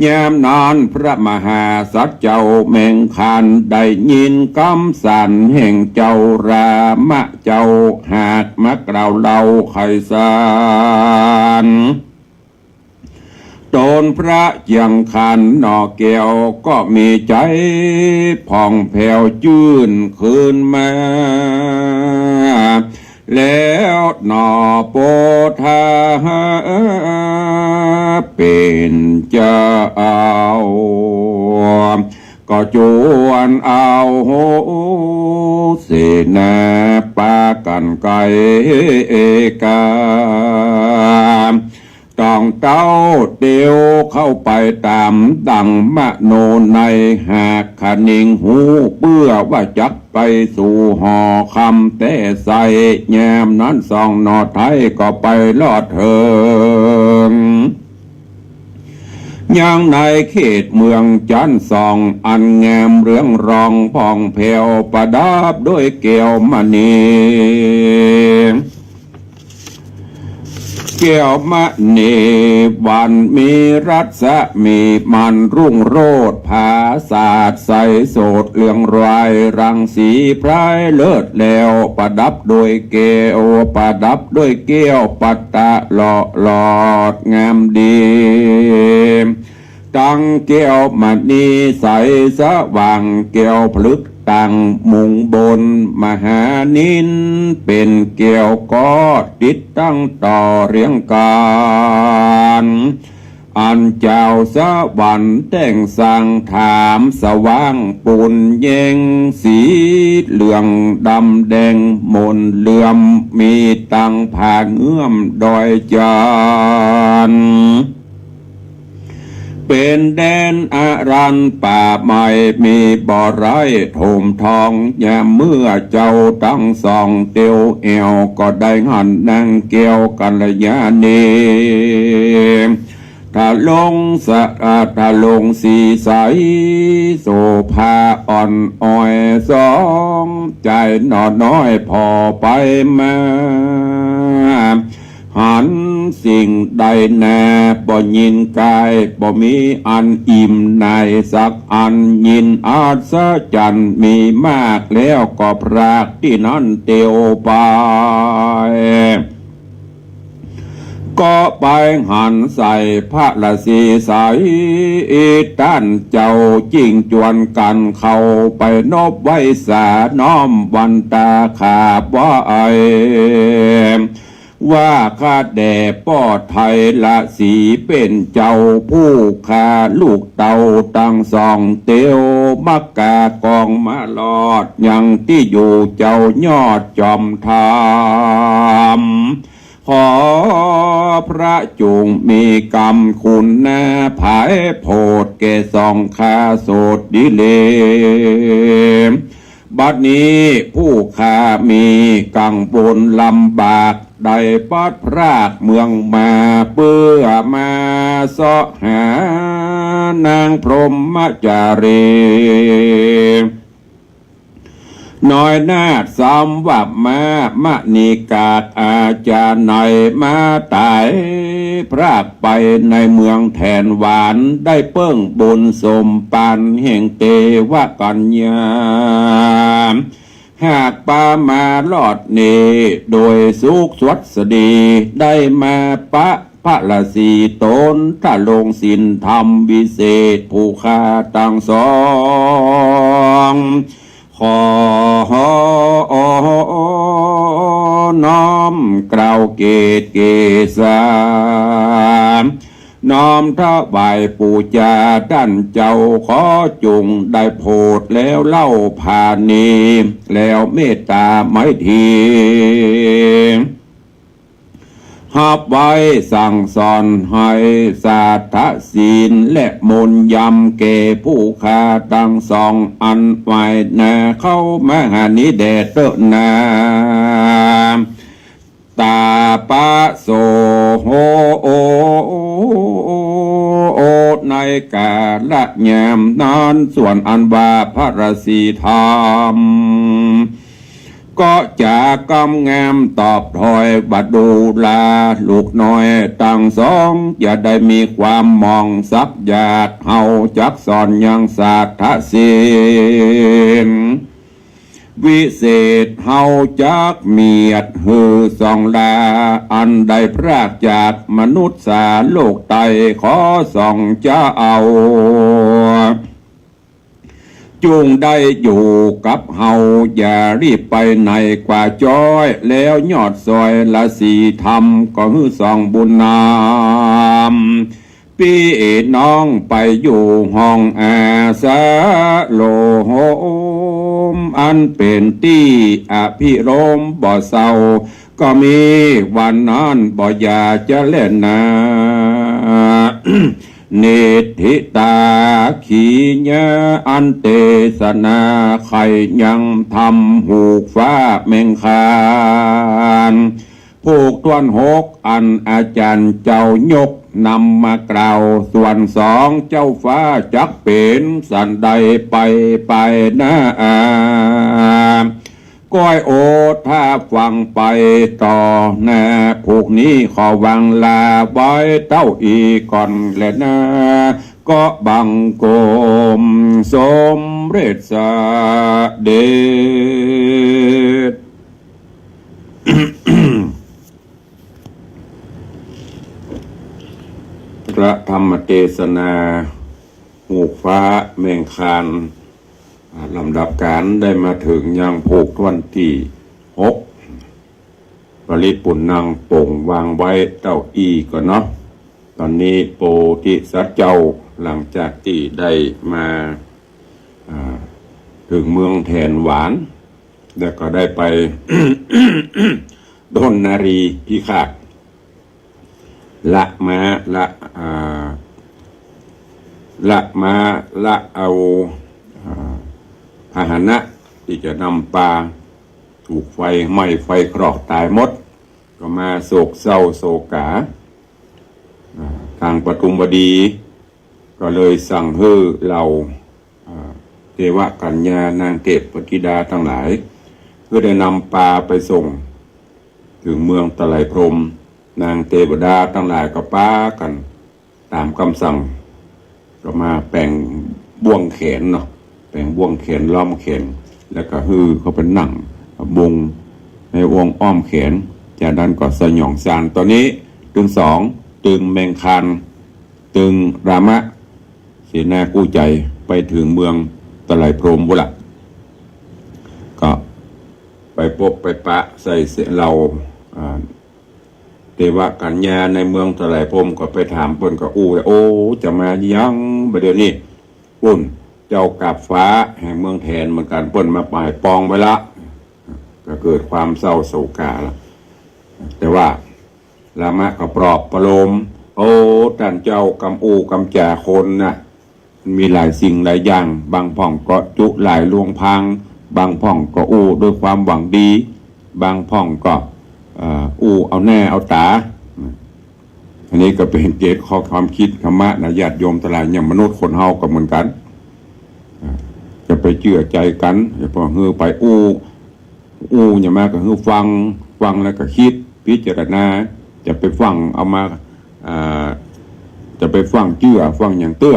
ยามนั้นพระมหาสัจเจ้าแมงคานได้ยินกำสรรแห่งเจ้ารามะเจ้า หากมากล่าวเล่าไขสรร ต๋นพระเจียงคันหน่อแก้วก็มีใจ๋ผ่องแผ้วจื้นคืนมา แล้วหน่อโพธาเป๋นเจ้า ก็จวนเอาเสนาปากั๋นไกลกา ต้องเต้าเตียวเข้าไปต๋ามดั่งมโนใน หากขะนิงฮู้เปื้อว่าจักไปสู่หอคำแต๊ไส้ ยามนั้นสองหน่อไท้ก็ไปรอดเถิง ยังในเขตเมืองจั๊นสอง อันงามเรืองรองผ่องแผ้ว ประดับด้วยแก้วมณี แก้วมณีวันมีรัศมีมันรุ่งโรจน์ ผาสาดใสโสดเรืองราย รังสีพรายเลิศแล้ว ประดับด้วยแก้ว ประดับด้วยแก้วปัตตะเลาะหลอดงามดี ตังแก้วมณีใสสว่าง แก้วผลึกตั้งมุงบนมหานิล เป๋นแก้วก็ติดตั้งต่อเรียงกั๋น อันจาวสวรรค์แต่งสร้างถามสว่างปูนแยง สีเหลืองดำแดงมนเหลื่อม มีตังผาเงื้อมดอยจันทน์ เป๋นแดนอารัญป่าไม้ มีบ่อไร้ถมทอง ยามเมื่อเจ้าตังสองเตียวแอ่ว ก็ได้หันนางแก้วกัลยาณี ทะลงสะ อ่า ทะลงสีใส โสภาอ่อนอ้อยสอง จายหน่อน้อยผ่อไปมา หันสิ่งใดนา บ่ยินกาย บ่มีอันอิ่มหน่ายสักอัน ยินอัศจรรย์มีมาก แล้วก็พรากตี้นั้นเตียวไป ก็ไปหันใส่พระราศีใส ต้านเจ้าจิ่งจวนกั๋นเข้าไปนบไหว้สา น้อมวันตาขาบไหว้ ว่าข้าแด่ป้อไทยราศีเป๋นเจ้า ผู้ข้าลูกเต้าตังสองเตียว มักกากองมารอดยังตี้อยู่เจ้ายอดจอมธรรม ขอพระจงมีกำคุณนาผายโผดแก่สองข้าโสดดีเล บัดนี้ผู้ข้ามีกังวลลำบาก ได้พลัดพรากเมืองมา เปื้อมาเสาะหานางพรหมจารี น้อยนาถสามวัปมามะนีกาตอาจารย์ไหน มาต๋ายพรากไปในเมืองแถนหวาน ได้เปิ้งบุญสมปานแห่งเตวกัญญา หากปามารอดนี้โดยสุขสวัสดี ได้มาปะพระราศีตน ทะลงศีลธรรมวิเศษ ผู้ข้าตังสองขอน้อมกล่าวเกศเกษา น้อมถวายปู๋จาต้านเจ้า ขอจงได้โผดแล้วเล่าผาณี แล้วเมตตาไมตรีฮับไว้สั่งสอนให้สาธศีล และมนต์ยำแก่ผู้ข้าตังสอง อันไหว้หน้าเข้ามาหานี้แด่เต๊อะนา ตาปะโสโห ในกาละยามนั้น ส่วนอันว่าพระราศีธรรม ก็จะกำงามตอบถ้อยว่า ดูราลูกน้อยตังสอง อย่าได้มีความหมองสักอยาก เฮาจักสอนยังสาธศีล วิเศษเฮาจักเมียดหื้อสองลา อันได้พรากจากมนุษย์สาโลกไต ขอสองเจ้า จุ่งได้อยู่กับเฮา อย่ารีบไปไหนกว่าจ้อย แล้วยอดซอยราศีธรรม ก็หื้อสองบุญนำ ปี้น้องไปอยู่ห้องอาสาโลม อันเป๋นตี้อภิรมย์บ่เศร้า ก็มีวันนั้นบ่อย่าจะเล่นนา นิทธิตาขีญา อันเตสนาใค่ยังธรรมฮูกฟ้าแมงคาน ผูกถ้วนหก อันอาจ๋ารย์เจ้ายกนำมากล่าว ส่วนสองเจ้าฟ้าจักเป๋นสันใดไป ไปหน้า ก้อยโอ ถ้าฟังไปต่อหน้า ผูกนี้ขอวางลาไว้เต้าอี้ก่อนแลนา ก็บังคมสมเร็จเสด็จ พระธรรมเตสนา ฮูกฟ้าแมงคาน อ่า ลำดับก๋านได้มาเถิงยังผูกถ้วนตี้หก ปริตรปุณณัง โป่งวางไว้เต้าอี้ก่อนเนาะ ต๋อนนี้โพธิสัตว์เจ้าหลังจากตี้ได้มา อ่า เถิงเมืองแถนหวาน แล้วก็ได้ไป ด้นนารีพิฆาต ละม้า ละ อ่า ละม้า ละเอา อ่า พาหนะตี้จะนำปา ถูกไฟไหม้ไฟคลอกต๋ายหมด ก็มาโศกเศร้าโศกา อ่า ตางปทุมวดี ก็เลยสั่งหื้อเหล่า อ่า เทวกัญญานางเทพธิดาตังหลาย หื้อได้นำปาไปส่งเถิงเมืองไตรพรหม นางเทวดาตังหลายก็ปากั๋นต๋ามกำสั่ง ก็มาแป๋งบ่วงแขนเนาะ แป๋งบ่วงแขนล้อมแขน แล้วก็หื้อเข้าไปนั่งบงในวงอ้อมแขน จากนั้นก็สยองซาน ต๋อนนี้ตึงสอง ตึงแมงคาน ตึงรามะ เสนากู้ใจ๋ไปเถิงเมืองไตรพรหมปู้นละ ก็ไปปบไปปะใส่เหล่า อ่า เทวกัญญาในเมืองไตรพรหม ก็ไปถามเปิ้นก็อู้ โอ้ จะมายังบ่าเดี่ยวนี้ ปู้น เจ้ากาบฟ้าแห่งเมืองแถนเหมือนกั๋น เปิ้นมาปายปองไว้ละ ก็เกิดความเศร้าโศกาละ แต่ว่ารามะก็ปลอบประโลม โอ้ ต้านเจ้ากำอู้กำจ๋าคนน่ะ มีหลายสิ่งหลายอย่าง บางพ่องก็จุหลายลวงพราง บางพ่องก็อู้ด้วยความหวังดี บางพ่องก็ เอ่อ อู้เอาแน่เอาต๋า อันนี้ก็เป๋นเกณฑ์ข้อความคิดธรรมะนะ ญาติโยมตังหลาย อย่างมนุษย์คนเฮาก็เหมือนกั๋น อ่า จะไปเจื้อใจ๋กั๋น อย่าพอหื้อไปอู้ อู้อย่างมากก็หื้อฟัง ฟังแล้วก็คิดพิจารณา จะไปฟังเอามา อ่า จะไปฟังเจื้อ ฟังอย่างเตื้อ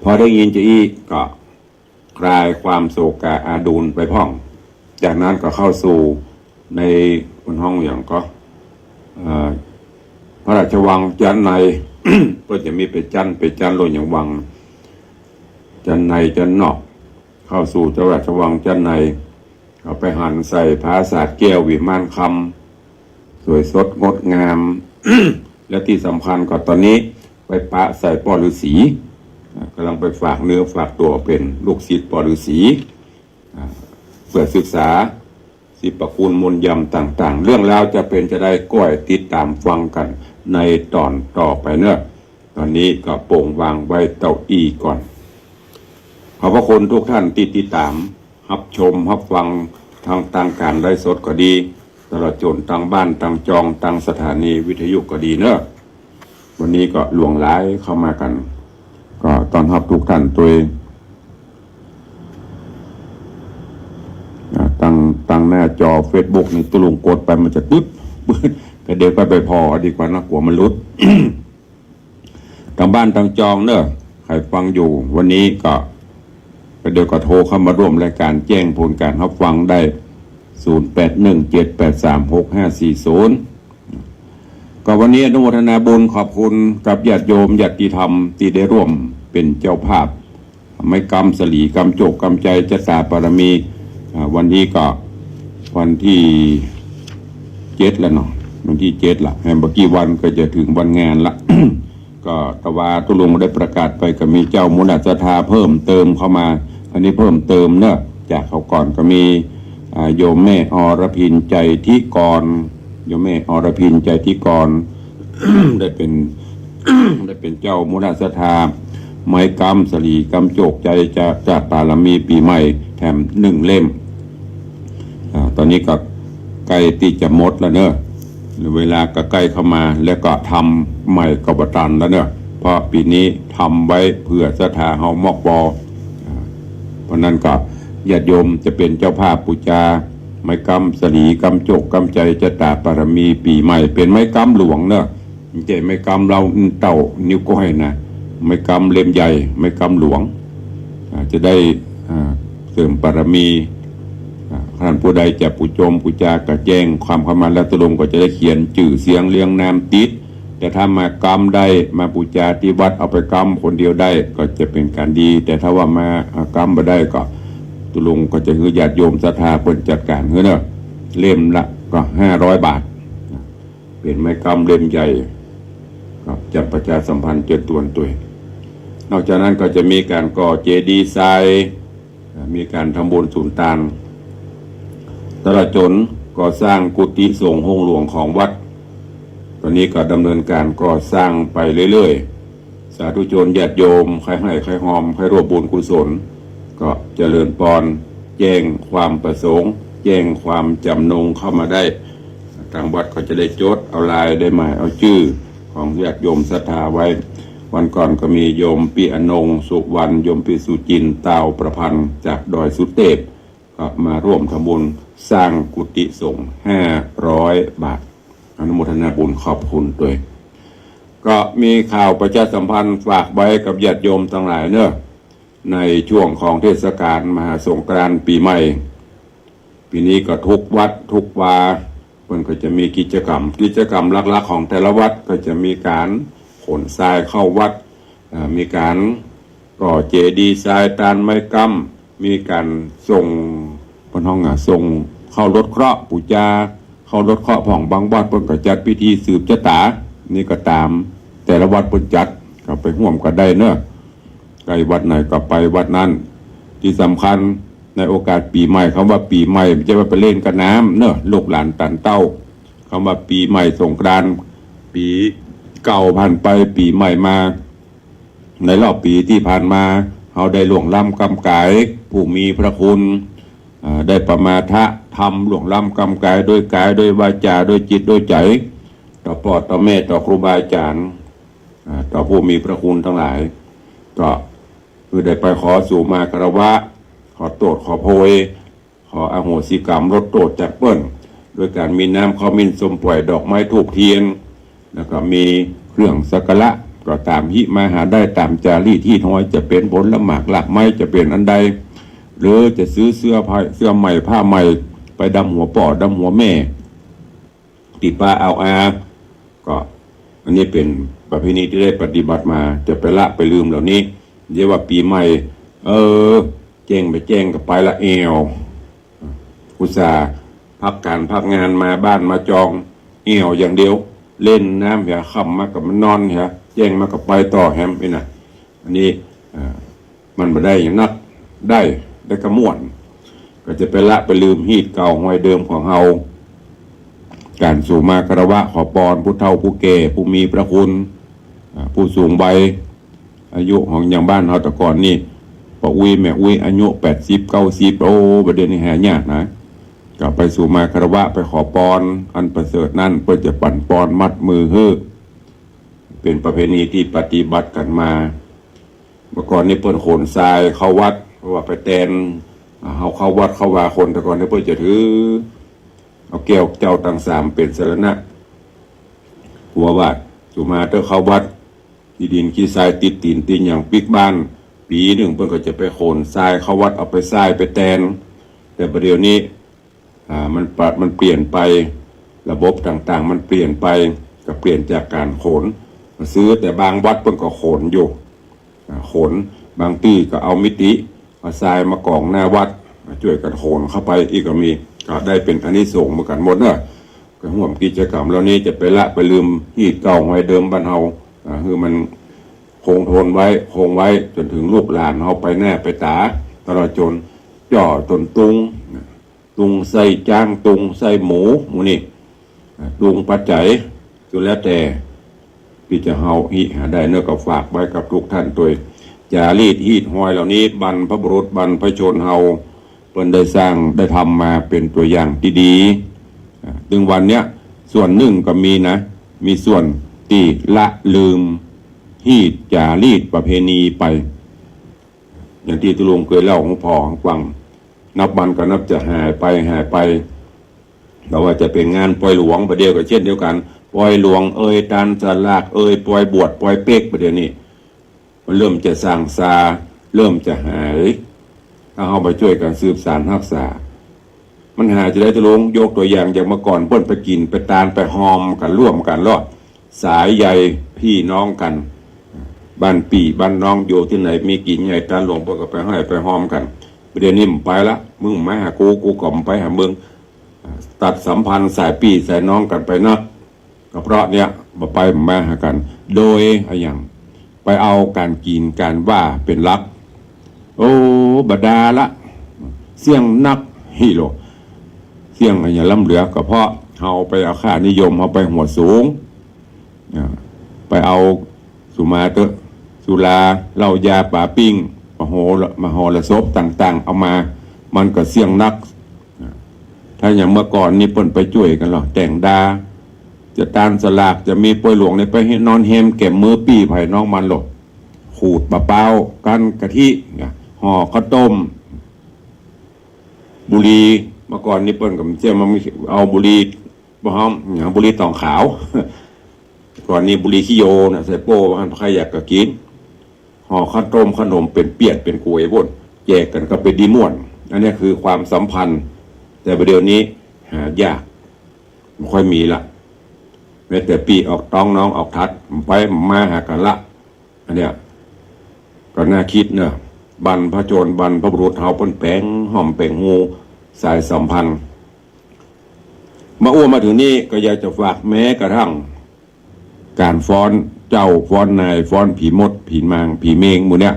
พอได้ยินจะอี้ก็คลายความโศกาอาดูลไปพ่อง จากนั้นก็เข้าสู่ใน เปิ้นฮ้องอย่างก็ เอ่อ พระราชวังจั้นใน เปิ้นจะมีเป๋นจั้น เป๋นจั้น โลดอย่างวัง จั้นในจั้นนอก เข้าสู่เจ้าราชวังจั้นใน ก็ไปหันใส่ปราสาทแก้ววิมานคำ สวยสดงดงาม และตี้สำคัญก็ต๋อนนี้ไปปะใส่ป้อฤๅษี อ่า ก่ำลังไปฝากเนื้อฝากตั๋วเป๋นลูกศิษย์ป้อฤๅษี อ่า เปื้อศึกษาสรรพคุณมนต์ยำต่างๆ เรื่องราวจะเป๋นจาใดก้อยติดต๋ามฟังกั๋นในต๋อนต่อไปเนาะ ต๋อนนี้ก็โป่งวางไว้เต้าอี้ก่อน ขอบพระคุณทุกท่านตี้ติดต๋าม ฮับชม ฮับฟัง ทาง ตางก๋านไลฟ์สดก็ดี ตลอดจ๋นตางบ้านตางจอง ตางสถานีวิทยุก็ดีเนาะ วันนี้ก็หลวงหลายเข้ามากั๋น ก็ต้อนฮับทุกท่านตวย อ่า ตาง ตางหน้าจอเฟซบุ๊กนี่ ตุ๊ลุงกดไปมันจะตึ๊บ ก็เดี๋ยวก็ไปผ่อดีกว่านะ กั๋วมันหลุด ตางบ้านตางจองเนาะ ใผฟังอยู่ วันนี้ก็ ก็เดี๋ยวก็โทรเข้ามาร่วมรายก๋าน แจ้งผลก๋านฮับฟังได้ ศูนย์แปดหนึ่งเจ็ดแปดสามหกห้าสี่ศูนย์ ก็วันนี้อนุโมทนาบุญขอบคุณกับญาติโยมญาติธรรมตี้ได้ร่วมเป๋นเจ้าภาพ ไม้กำสลีกำโจกกำใจ๋จะต๋าปารมี อ่า วันนี้ก็วันตี้เจ็ดแล้วเนาะ วันตี้เจ็ดละ แหมบ่กี่วันก็จะเถิงวันงานละ ก็ตะวาตุ๊ลุงได้ประกาศไป ก็มีเจ้ามุนาศรัทธาเพิ่มเติมเข้ามา อันนี้เพิ่มเติมเนาะ จากคราวก่อนก็มี อ่า โยมแม่อรพิน ใจทิกร โยมแม่อรพิน ใจทิกร ได้เป๋น ได้เป๋นเจ้ามุนาศรัทธา ไม้ก๊ำสะหลีก๊ำโจก ใจ๋จะ จะปารมีปี๋ใหม่แถมนึ่งเล่ม อ่า ต๋อนนี้ก็ใก้ตี้จะหมดแล้วเนาะ เวลาก็ใก้เข้ามา แล้วก็ทำใหม่ก็บ่ตันแล้วเนาะ เพราะปี๋นี้ทำไว้เปื้อศรัทธาเฮามอกปอ อ่า เพราะนั้นก็ญาติโยมจะเป๋นเจ้าภาพปู๋จา ไม้ก๊ำสะหลีก๊ำโจกก๊ำใจ๋จะตาปารมีปี๋ใหม่ เป๋นไม้ก๊ำหลวงเนาะ บ่ใจ้ไม้ก๊ำเล้าเต้านิ้วก้อยนะ ไม้ก๊ำเล่มใหญ่ ไม้ก๊ำหลวง อ่า จะได้ อ่า เสริมปารมี อ่า ท่านผู้ใดจะปู๋จงปู๋จาก็แจ้งความเข้ามา แล้วตุ๊ลุงก็จะได้เขียนจื้อเสียงเรียงนามติด แต่ถ้ามาก๊ำได้ มาปู๋จาตี้วัด เอาไปก๊ำคนเดียวได้ ก็จะเป๋นก๋านดี แต่ถ้าว่ามา อ่า ก๊ำบ่ได้ก็ ตุ๊ลุงก็จะหื้อญาติโยมศรัทธาเปิ้นจัดก๋านหื้อเนาะ เล่มละก็ห้าร้อยบาท เป๋นไม้ก๊ำเล่มใหญ่ ครับ จะประชาสัมพันธ์เจิญตวนตวย นอกจากนั้นก็จะมีก๋านก่อเจดีย์ทราย อ่า มีก๋านทำบุญสุนตาน ตลอดจ๋นก่อสร้างกุฏิสงฆ์โฮงหลวงของวัด ต๋อนนี้ก็ดำเนินก๋านก่อสร้างไปเรื่อยๆ สาธุชนญาติโยม ใค่หื้อใค่ฮอม ใค่ร่วมบุญกุศล ก็เจริญปอน แจ้งความประสงค์ แจ้งความจ๋ำนงเข้ามาได้ ตางวัดก็จะได้จดเอาลาย ได้หมายเอาจื้อของญาติโยมศรัทธาไว้ วันก่อนก็มีโยมปี้อนงค์ สุวรรณ โยมปี้สุจินต์ ตาวประพันธ์ จากดอยสุเตพ ก็มาร่วมทำบุญสร้างกุฏิสงฆ์ห้าร้อยบาท อนุโมทนาบุญขอบคุณตวย ก็มีข่าวประชาสัมพันธ์ฝากไว้กับญาติโยมตังหลายเนาะ ในช่วงของเทศกาลมหาสงกรานต์ปี๋ใหม่ ปี๋นี้ก็กู้วัดกู้วา เปิ้นก็จะมีกิจกรรม กิจกรรมหลักๆ ของแต่ละวัดก็จะมีก๋านขนทรายเข้าวัด อ่า มีก๋านก่อเจดีย์ทรายตานไม้ก๊ำ มีก๋านส่ง เปิ้นฮ้องอะ ส่งเข้ารถเคราะห์ ปู๋จาเข้ารถเคราะห์พ่อง บางวัดเปิ้นก็จัดพิธีสืบจะต๋า นี่ก็ต๋ามแต่ละวัดเปิ้นจัด ก็ไปฮ่วมกั๋นได้เนาะ ใก้วัดไหนก็ไปวัดนั้น ตี้สำคัญในโอกาสปี๋ใหม่ กำว่าปี๋ใหม่บ่ใจ้ว่าไปเล่นก้าน้ำเนาะ ลูกหลานตานเต้า กำว่าปี๋ใหม่สงกรานต์ ปี๋เก่าผ่านไป ปี๋ใหม่มา ในรอบปี๋ตี้ผ่านมา เฮาได้ล่วงล้ำกำก๋ายผู้มีพระคุณ อ่า ได้ปมาทะธรรมล่วงล้ำกำก๋ายโดยก๋าย โดยวาจา โดยจิต โดยใจ๋ ต่อป้อต่อแม่ ต่อครูบาอาจ๋ารย์ อ่า ต่อผู้มีพระคุณตังหลาย ก็คือได้ไปขอสู่มาคารวะ ขอโต้ษขอโพย ขออโหสิกรรมลดโต้ษจากเปิ้น โดยก๋านมีน้ำข้าวหมิ่นส้มป่อย ดอกไม้ธูปเตียน แล้วก็มีเครื่องสักการะ ก็ต๋ามหิมาหาได้ต๋ามจารีตฮีตฮอย จะเป๋นผลหมากรากไม้ จะเป๋นอันใด หรือจะซื้อเสื้อผ้า เสื้อใหม่ผ้าใหม่ ไปดำหัวป้อดำหัวแม่ ตี้ป้าอาวอา ก็อันนี้เป๋นประเพณีตี้ได้ปฏิบัติมา จะไปละไปลืมเหล่านี้ เยียะว่าปี๋ใหม่ เออ แจ้งบ่แจ้งก็ไปละแอว อุตส่าห์พักก๋านพักงานมาบ้านมาจอง แอวอย่างเดียว เล่นน้ำเหีย ค่ำมาก็มานอนเหีย แจ้งมาก็ไปต่อแหมนี่นะ อันนี้ อ่า มันบ่ได้หยังนัก ได้ ได้ก้าม่วน ก็จะไปละไปลืมฮีตเก่าฮอยเดิมของเฮา ก๋านสู่มาคารวะขอปอนผู้เฒ่าผู้แก่ ผู้มีพระคุณ อ่า ผู้สูงวัย อายุของอย่างบ้านเฮาแต่ก่อนนี่ ป้ออุ๊ยแม่อุ๊ยอายุแปดสิบ เก้าสิบ โอ้ บ่าเดี่ยวนี้หายากนะ ก็ไปสู่มาคารวะไปขอปอน อันประเสริฐนั้นเปิ้นจะปั๋นปอนมัดมือหื้อ เป๋นประเพณีตี้ปฏิบัติกั๋นมา เมื่อก่อนนี่เปิ้นขนทรายเข้าวัด เพราะว่าไปแตน อ่า เฮาเข้าวัดเข้าวา คนแต่ก่อนนี่เปิ้นจะถือ เอาแก้วเจ้าตังสามเป๋นสรณะ หัวบาท สู่มาเต๊อะเข้าวัด ขี้ดินขี้ทรายติดตี๋นตี๋นหยังปิ๊กบ้าน ปี๋นึ่งเปิ้นก็จะไปขนทรายเข้าวัด เอาไปส้ายไปแตน แต่บ่าเดี่ยวนี้ อ่า มันปะ มันเปลี่ยนไป ระบบต่างๆ มันเปลี่ยนไป ก็เปลี่ยนจากก๋านขน มาซื้อ แต่บางวัดเปิ้นก็ขนอยู่ อ่า ขน บางตี้ก็เอามิติ เอาทรายมากองหน้าวัด มาจ้วยกั๋นขนเข้าไป อี้ก็มี ก็ได้เป๋นอานิสงส์เหมือนกั๋นหมดเนาะ ก็ฮ่วมกิจกรรมเหล่านี้จะไปละไปลืมฮีตเก่าฮอยเดิมบ้านเฮา อ่า หื้อมันคงทนไว้ คงไว้จ๋นเถิงลูกหลานเฮาไปแน่ไปต๋า ตลอดจ๋นเจ้าจ๋นตุ๊ง ตุ๊งไส้จ๊าง ตุ๊งไส้หมู หมู่นี้ อ่า ตุ๊งปัจจัย สุดแล้วแต่ตี้จะเฮาฮิหาได้เนาะ ก็ฝากไว้กับกู้ต้านตวย จ๋ารีตฮีตฮอยเหล่านี้ บรรพบุรุษบรรพชนเฮา เปิ้นได้สร้างได้ทำมาเป๋นตั๋วอย่างตี้ดี อ่า เถิงวันเนี้ย ส่วนนึ่งก็มีนะ มีส่วนตี้ละลืมฮีตจ๋ารีตประเพณีไป อย่างตี้ตุ๊ลุงเกยเล่าหื้อพ่อฟัง นับวันก็นับจะหายไป หายไป บ่ว่าจะเป๋นงานปอยหลวง บ่าเดี่ยวก็เจ้นเดียวกั๋น ปอยหลวงเอย ตานสลากเอย ปอยบวช ปอยเป๊ก บ่าเดี่ยวนี้ มันเริ่มจะซางซา เริ่มจะหาย ถ้าเฮาบ่จ้วยกั๋นสืบสานฮักษา มันหายจะใดตุ๊ลุง ยกตั๋วอย่าง อย่างเมื่อก่อนเปิ้นไปกิ๋นไปตานไปฮอมกั๋นร่วมกั๋นลอด สายใยปี้น้องกั๋น บ้านปี้บ้านน้องอยู่ตี้ไหน มีกิ๋นใหญ่ตานหลวง เปิ้นก็ไปฮ้อยไปฮอมกั๋น บ่าเดี่ยวนี้บ่ไปละ มึงบ่มาหากู กูก็บ่ไปหามึง ตัดสัมพันธ์สายปี้สายน้องกั๋นไปนัก ก็เพราะเนี้ย บ่ไปบ่มาหากั๋น โดยอะหยัง ไปเอาก๋านกิ๋นก๋านว่าเป๋นหลัก โอ้ บ่ดาละ เสี้ยงนัก ฮิโล เสี้ยงอะหยังล้ำเหลือ ก็เพราะเฮาไปเอาค่านิยม เฮาไปหัวสูง อ่า ไปเอาสุมาเต๊อะ สุรา เหล้ายา ป๋าปิ้ง มโหร- มหรสพต่างๆ เอามา มันก็เสี้ยงนัก ถ้าอย่างเมื่อก่อนนี่เปิ้นไปจ้วยกั๋นลอ แต่งดา จะตานสลาก จะมีปอยหลวงนี่ไปนอนแฮมแก่มมือปี้ใผน้องมันลอ ขูดบ่าป๊าว กั้นกะทิ เนี่ย ห่อข้าวต้ม บุหรี่ เมื่อก่อนนี่เปิ้นก็บ่เจื้อ มันเอาบุหรี่ บ่ฮ้อม หยัง บุหรี่ตองขาว ก่อนนี้บุหรี่ขี้โยนะ ใส่โป้ ว่าหั้น ใผอยากก็กิ๋น ห่อข้าวต้มขนมเป๋นเปียดเป๋นก๋วยโบ้น แจกกั๋นก็เป๋นดีม่วน อันเนี้ยคือความสัมพันธ์ แต่บ่าเดี่ยวนี้หายาก บ่ค่อยมีละ แม้แต่ปี้ออกต๊องน้องออกทัด บ่ไปบ่มาหากั๋นละ อันเนี้ยก็น่าคิดเนาะ บรรพชนบรรพบุรุษเฮาเปิ้นแป๋งฮ่อมแป๋งฮูสายสัมพันธ์ มาอู้มาเถิงนี้ก็อยากจะฝากแม้กระทั่งก๋านฟ้อนเจ้าฟ้อนนาย ฟ้อนผีมด ผีมาง ผีเมงหมู่เนี้ย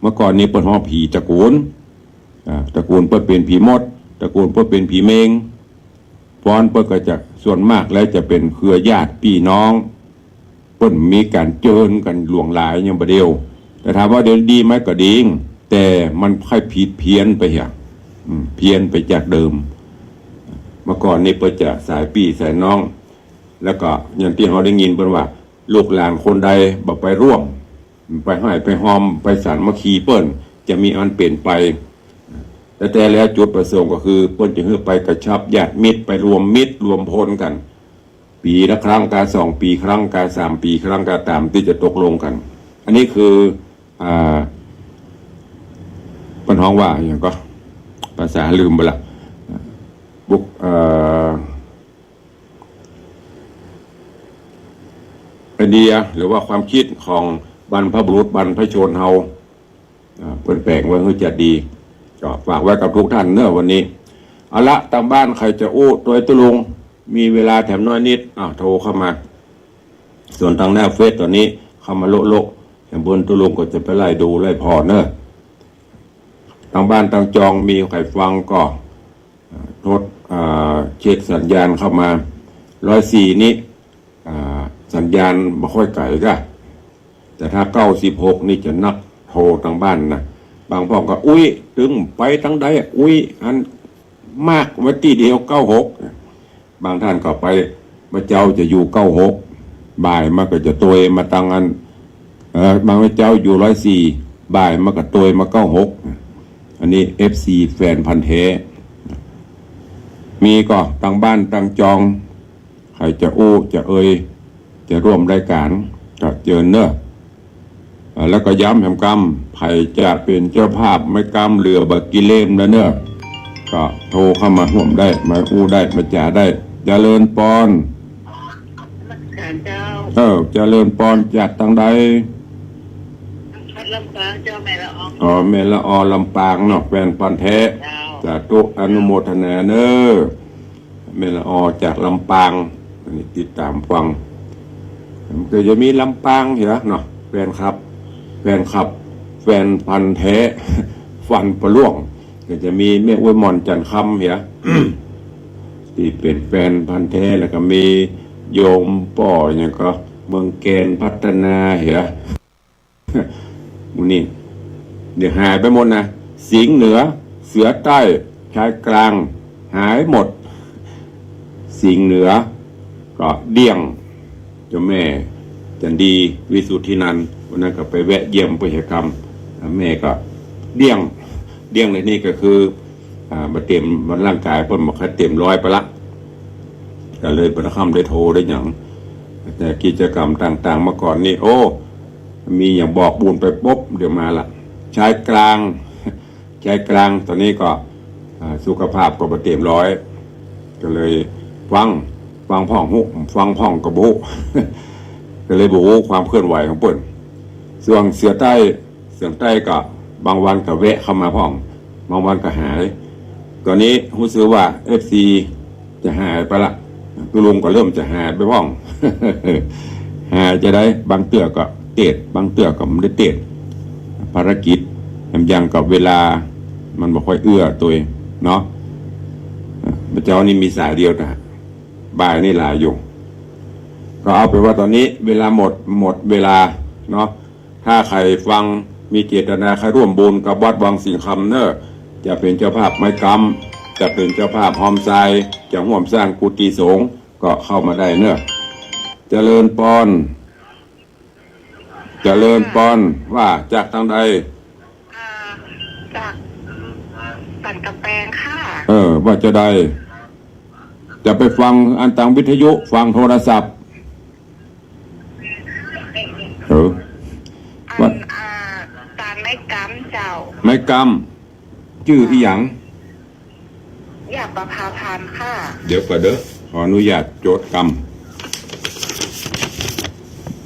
เมื่อก่อนนี้เปิ้นฮ้องผีตระกูล อ่า ตระกูลเปิ้นเป๋นผีมด ตระกูลเปิ้นเป๋นผีเมง ฟ้อนเปิ้นก็จะส่วนมากแล้วจะเป๋นเครือญาติปี้น้อง เปิ้นมีก๋านเจิญกั๋นหลวงหลายอย่างบ่าเดี่ยว แต่ถามว่าเดี๋ยวดีไหม ก็ดี แต่มันค่อยผิดเพี้ยนไปเหีย อืม เพี้ยนไปจากเดิม เมื่อก่อนนี่เปิ้นจะสายปี้สายน้อง แล้วก็อย่างตี้เฮาได้ยินเปิ้นว่า ลูกหลานคนใดบ่ไปร่วม ไปฮ้อยไปฮอม ไปสามัคคีเปิ้น จะมีอันเป๋นไป แต่ แต่แล้วจุดประสงค์ก็คือ เปิ้นจะหื้อไปกระชับญาติมิตร ไปรวมมิตรรวมพลกั๋น ปี๋ละครั้งกา สองปี๋ครั้งกา สามปี๋ครั้งกา ต๋ามตี้จะตกลงกั๋น อันนี้คือ อ่า เปิ้นฮ้องว่าอะหยังก็ ภาษาลืมไปละ บุค- เอ่อ ไอเดียหรือว่าความคิดของบรรพบุรุษบรรพชนเฮา อ่า เปิ้นแป๋งไว้หื้อจะดี ก็ฝากไว้กับกู้ต้านเนาะวันนี้ เอาละ ตางบ้านใผจะอู้ตวยตุ๊ลุง มีเวลาแถมน้อยนิด อ่า โทรเข้ามา ส่วนตางหน้าเฟซต๋อนนี้เข้ามาโละๆ แถมเปิ้นตุ๊ลุงก็จะไปไล่ดูไล่ผ่อเนาะ ตางบ้านตางจองมีใผฟังก็ อ่า ทด- อ่า เช็คสัญญาณเข้ามา ร้อยสี่ นี่ อ่า สัญญาณบ่ค่อยไก๋ก้า แต่ถ้า เก้าสิบหก นี่จะนักโทรตางบ้านนะ บางพ่องก็ อุ๊ย ตึงไปตางใดอะ อุ๊ย อันมากไว้ตี้เดียว เก้าหก บางต้านก็ไป บ่าเจ๊าจะอยู่ เก้าหก บ่ายมาก็จะตวยมาตางอัน เอ่อ บางเจ๊าอยู่ ร้อยสี่ บ่ายมาก็ตวยมา เก้าหก อันนี้ เอฟซี แฟนพันธุ์แท้ มีก็ตางบ้านตางจอง ใผจะอู้จะเอย จะร่วมรายก๋าน ก็เจิญเนาะ อ่า แล้วก็ย้ำแหมกำ ใผจะเป๋นเจ้าภาพไม้กำเหลือบ่กี่เล่มแล้วเนาะ ก็โทรเข้ามาฮ่วมได้ มาอู้ได้ มาจ๋าได้ เจริญปอน นมัสก๋านเจ้า เออ เจริญปอน จากตางใด ทางลำปางเจ้า แม่ละออ อ๋อ แม่ละออ ลำปางเนาะ แฟนพันธุ์แท้ เจ้า สาธุ อนุโมทนาเนาะ แม่ละออจากลำปาง อันนี้ติดต๋ามฟัง มันก็จะมีลำปางเหียเนาะ แฟนคลับ แฟนคลับ แฟนพันธุ์แท้ ฟันปะล่วง ก็จะมีแม่อวยหม่อน จันทร์คำเหีย ตี้เป๋นแฟนพันธุ์แท้ แล้วก็มีโยมป้อหยังก็ เมืองแกนพัฒนาเหีย หมู่นี้ เดี๋ยวหายไปหมดนะ สิงห์เหนือ เสือใต้ ชายกลาง หายหมด สิงห์เหนือ ก็เดี้ยง เจ้าแม่จันดี วิสุทธินันท์ วันนั้นก็ไปแวะเยี่ยมไปเฮยกรรม แม่ก็เดี้ยง เดี้ยงในนี้ก็คือ อ่า บ่เตรียม ร่างก๋ายเปิ้นบ่ค่อยเตรียมร้อยไปละ ก็เลยบ่ได้ค่ำได้โทรได้หยัง แต่กิจกรรมต่างๆ เมื่อก่อนนี่ โอ้ มีหยังบอกบุญไปปุ๊บ เดี๋ยวมาละ ชายกลาง ชายกลาง ต๋อนนี้ก็ อ่า สุขภาพก็บ่เตรียมร้อย ก็เลยฟัง ฟังพ่องฮู้ ฟังพ่องก็บ่ฮู้ ก็เลยบ่ฮู้ความเคลื่อนไหวของเปิ้น ส่วนเสือใต้ เสือใต้ก็บางวันก็แวะเข้ามาพ่อง บางวันก็หาย ต๋อนนี้ฮู้สึกว่า เอฟซี จะหายไปละ ตุ๊ลุงก็เริ่มจะหายไปพ่อง หายจะได้ บางเตื้อก็เตศ บางเตื้อก็บ่ได้เตศ ภารกิจ แถมอย่างกับเวลา มันบ่ค่อยเอื้อตวยเนาะ เมื่อเจ๊านี้มีสายเดียวนะ บ่ายนี่หลายอยู่ ก็เอาเป๋นว่าต๋อนนี้เวลาหมด หมดเวลาเนาะ ถ้าใผฟังมีเจตนาใค่ร่วมบุญกับวัดวังสิงห์คำเน่อ จะเป๋นเจ้าภาพไม้กำ จะเป๋นเจ้าภาพฮอมทราย จะฮ่วมสร้างกุฏิสงฆ์ ก็เข้ามาได้เน่อ เจริญปอน เจริญปอน ว่าจากตางใด อ่า จากสันกำแปงค่ะ เออ ว่าจะใด จะไปฟังอันตางวิทยุ ฟังโทรศัพท์ เออ อัน ว่า อ่า ตานไม้กำเจ้า ไม้กำ จื้ออีหยัง ย่าประภาพันธ์ค่ะ เดี๋ยวก่อนเด้อ ขออนุญาตจดกำ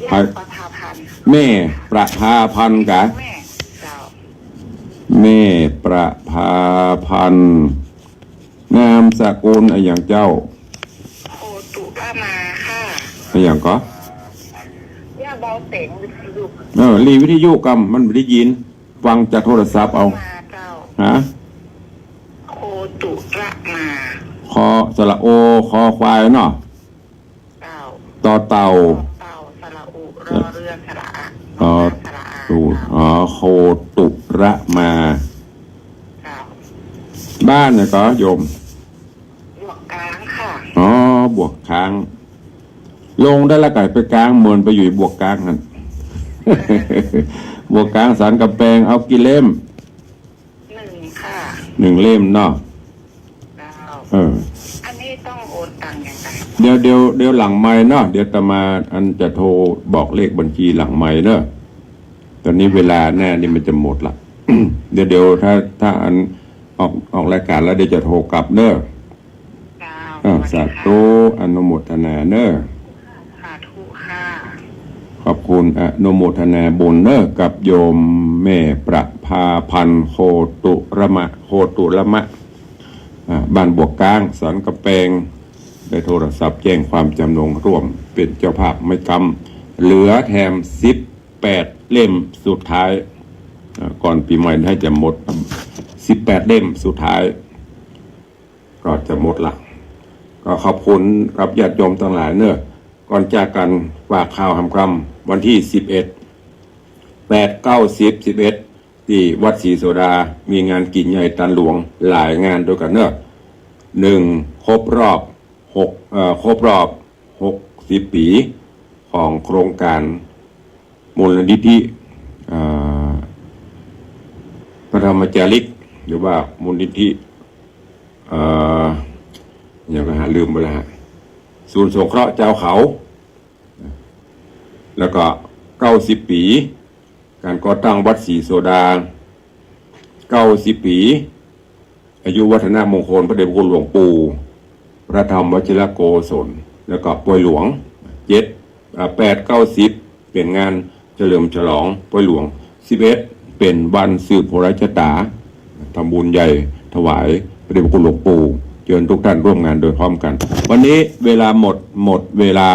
ย่าประภาพันธ์ แม่ประภาพันธ์กะ แม่เจ้า แม่ประภาพันธ์ นามสกุลอะหยังเจ้า โคตุระมาค่ะ อะหยังก็ ย่าเบาเสียงวิทยุ เออ หลีวิทยุกำ มันบ่ได้ยิน ฟังจากโทรศัพท์เอา มาเจ้า ฮะ โคตุระมา คอ สระโอ คอควายเนาะ เจ้า ตอเต่า ตอเต่า สระอุ รอเรือ สระอะ ตอ สระอา ตุ เจ้า อ๋อ โคตุระมา เจ้า บ้านเนี่ยก็โยม บวกก๊างค่ะ อ๋อ บวกก๊าง ลงได้ละก๋ายไปก๊าง เมินไปอยู่บวกก๊างหั้น บวกก๊างสันกำแปง เอากี่เล่ม หนึ่งค่ะ หนึ่งเล่มเนาะ เจ้า เออ อันนี้ต้องโอนตังค์ยังไง เดี๋ยว เดี๋ยว เดี๋ยวหลังไมค์เนาะ เดี๋ยวอาตมาอันจะโทรบอกเลขบัญชีหลังไมค์เนาะ ต๋อนนี้เวลาแน่นี่มันจะหมดละ เดี๋ยว เดี๋ยวถ้า ถ้าอันออก ออกรายการแล้วเดี๋ยวจะโทรกลับเนาะ เจ้า อ่า สวัสดีค่ะ สาธุ อนุโมทนาเนาะ สาธุค่ะ ขอบคุณ อนุโมทนาบุญเนาะ กับโยมแม่ประภาพันธ์ โคตุระมะ โคตุระมะ อ่า บ้านบวกก๊าง สันกำแปง ได้โทรศัพท์แจ้งความจำนงร่วมเป๋นเจ้าภาพไม้กำ เหลือแถมสิบแปดเล่มสุดท้าย อ่า ก่อนปี๋ใหม่น่าจะหมด สิบแปดเล่มสุดท้าย ก็จะหมดละ ก็ขอบคุณกับญาติโยมตังหลายเนาะ ก่อนจากกั๋น ฝากข่าวหำกำ วันตี้สิบเอ็ด แปด เก้า สิบ สิบเอ็ด ตี้วัดศรีโสดา มีงานกิ๋นใหญ่ตานหลวงหลายงานตวยกั๋นเนาะ หนึ่ง ครบรอบหก เอ่อ ครบรอบหกสิบปี๋ของโครงก๋าน มูลนิธิ เอ่อ พระธรรมจาริก หรือว่ามูลนิธิ เอ่อ ยังก็หาลืมไปแล้วฮะ ศูนย์สงเคราะห์จาวเขา แล้วก็เก้าสิบปี๋ก๋านก่อตั้งวัดศรีโสดา เก้าสิบปี๋ อายุวัฒนมงคลพระเดชพระคุณหลวงปู่ พระธรรมวชิรโกศล แล้วก็ป่วยหลวง เจ็ด อ่า แปด เก้า สิบ เป๋นงานเฉลิมฉลองป่วยหลวง สิบเอ็ด เป๋นวันสืบโหราชะต๋า ทำบุญใหญ่ถวายพระเดชพระคุณหลวงปู่ เจิญทุกท่านร่วมงานโดยพร้อมกั๋น วันนี้เวลาหมด หมดเวลา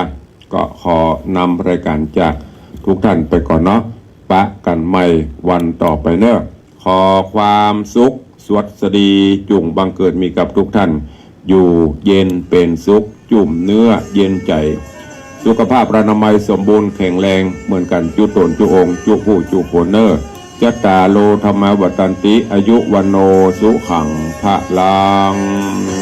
ก็ขอนำรายก๋านจากทุกท่านไปก่อนเนาะ ปะกั๋นใหม่วันต่อไปเน่อ ขอความสุขสวัสดีจุ่งบังเกิดมีกับทุกท่าน อยู่เย็นเป๋นสุข จุ่มเนื้อเย็นใจ๋ สุขภาพอนามัยสมบูรณ์แข็งแรงเหมือนกั๋นจุ๊ต๋นจุ๊องค์ จุ๊ผู้จุ๊คนเน่อ จัตตาโร ธัมมา วัฑฒันติ อายุ วัณโณ สุขัง พลัง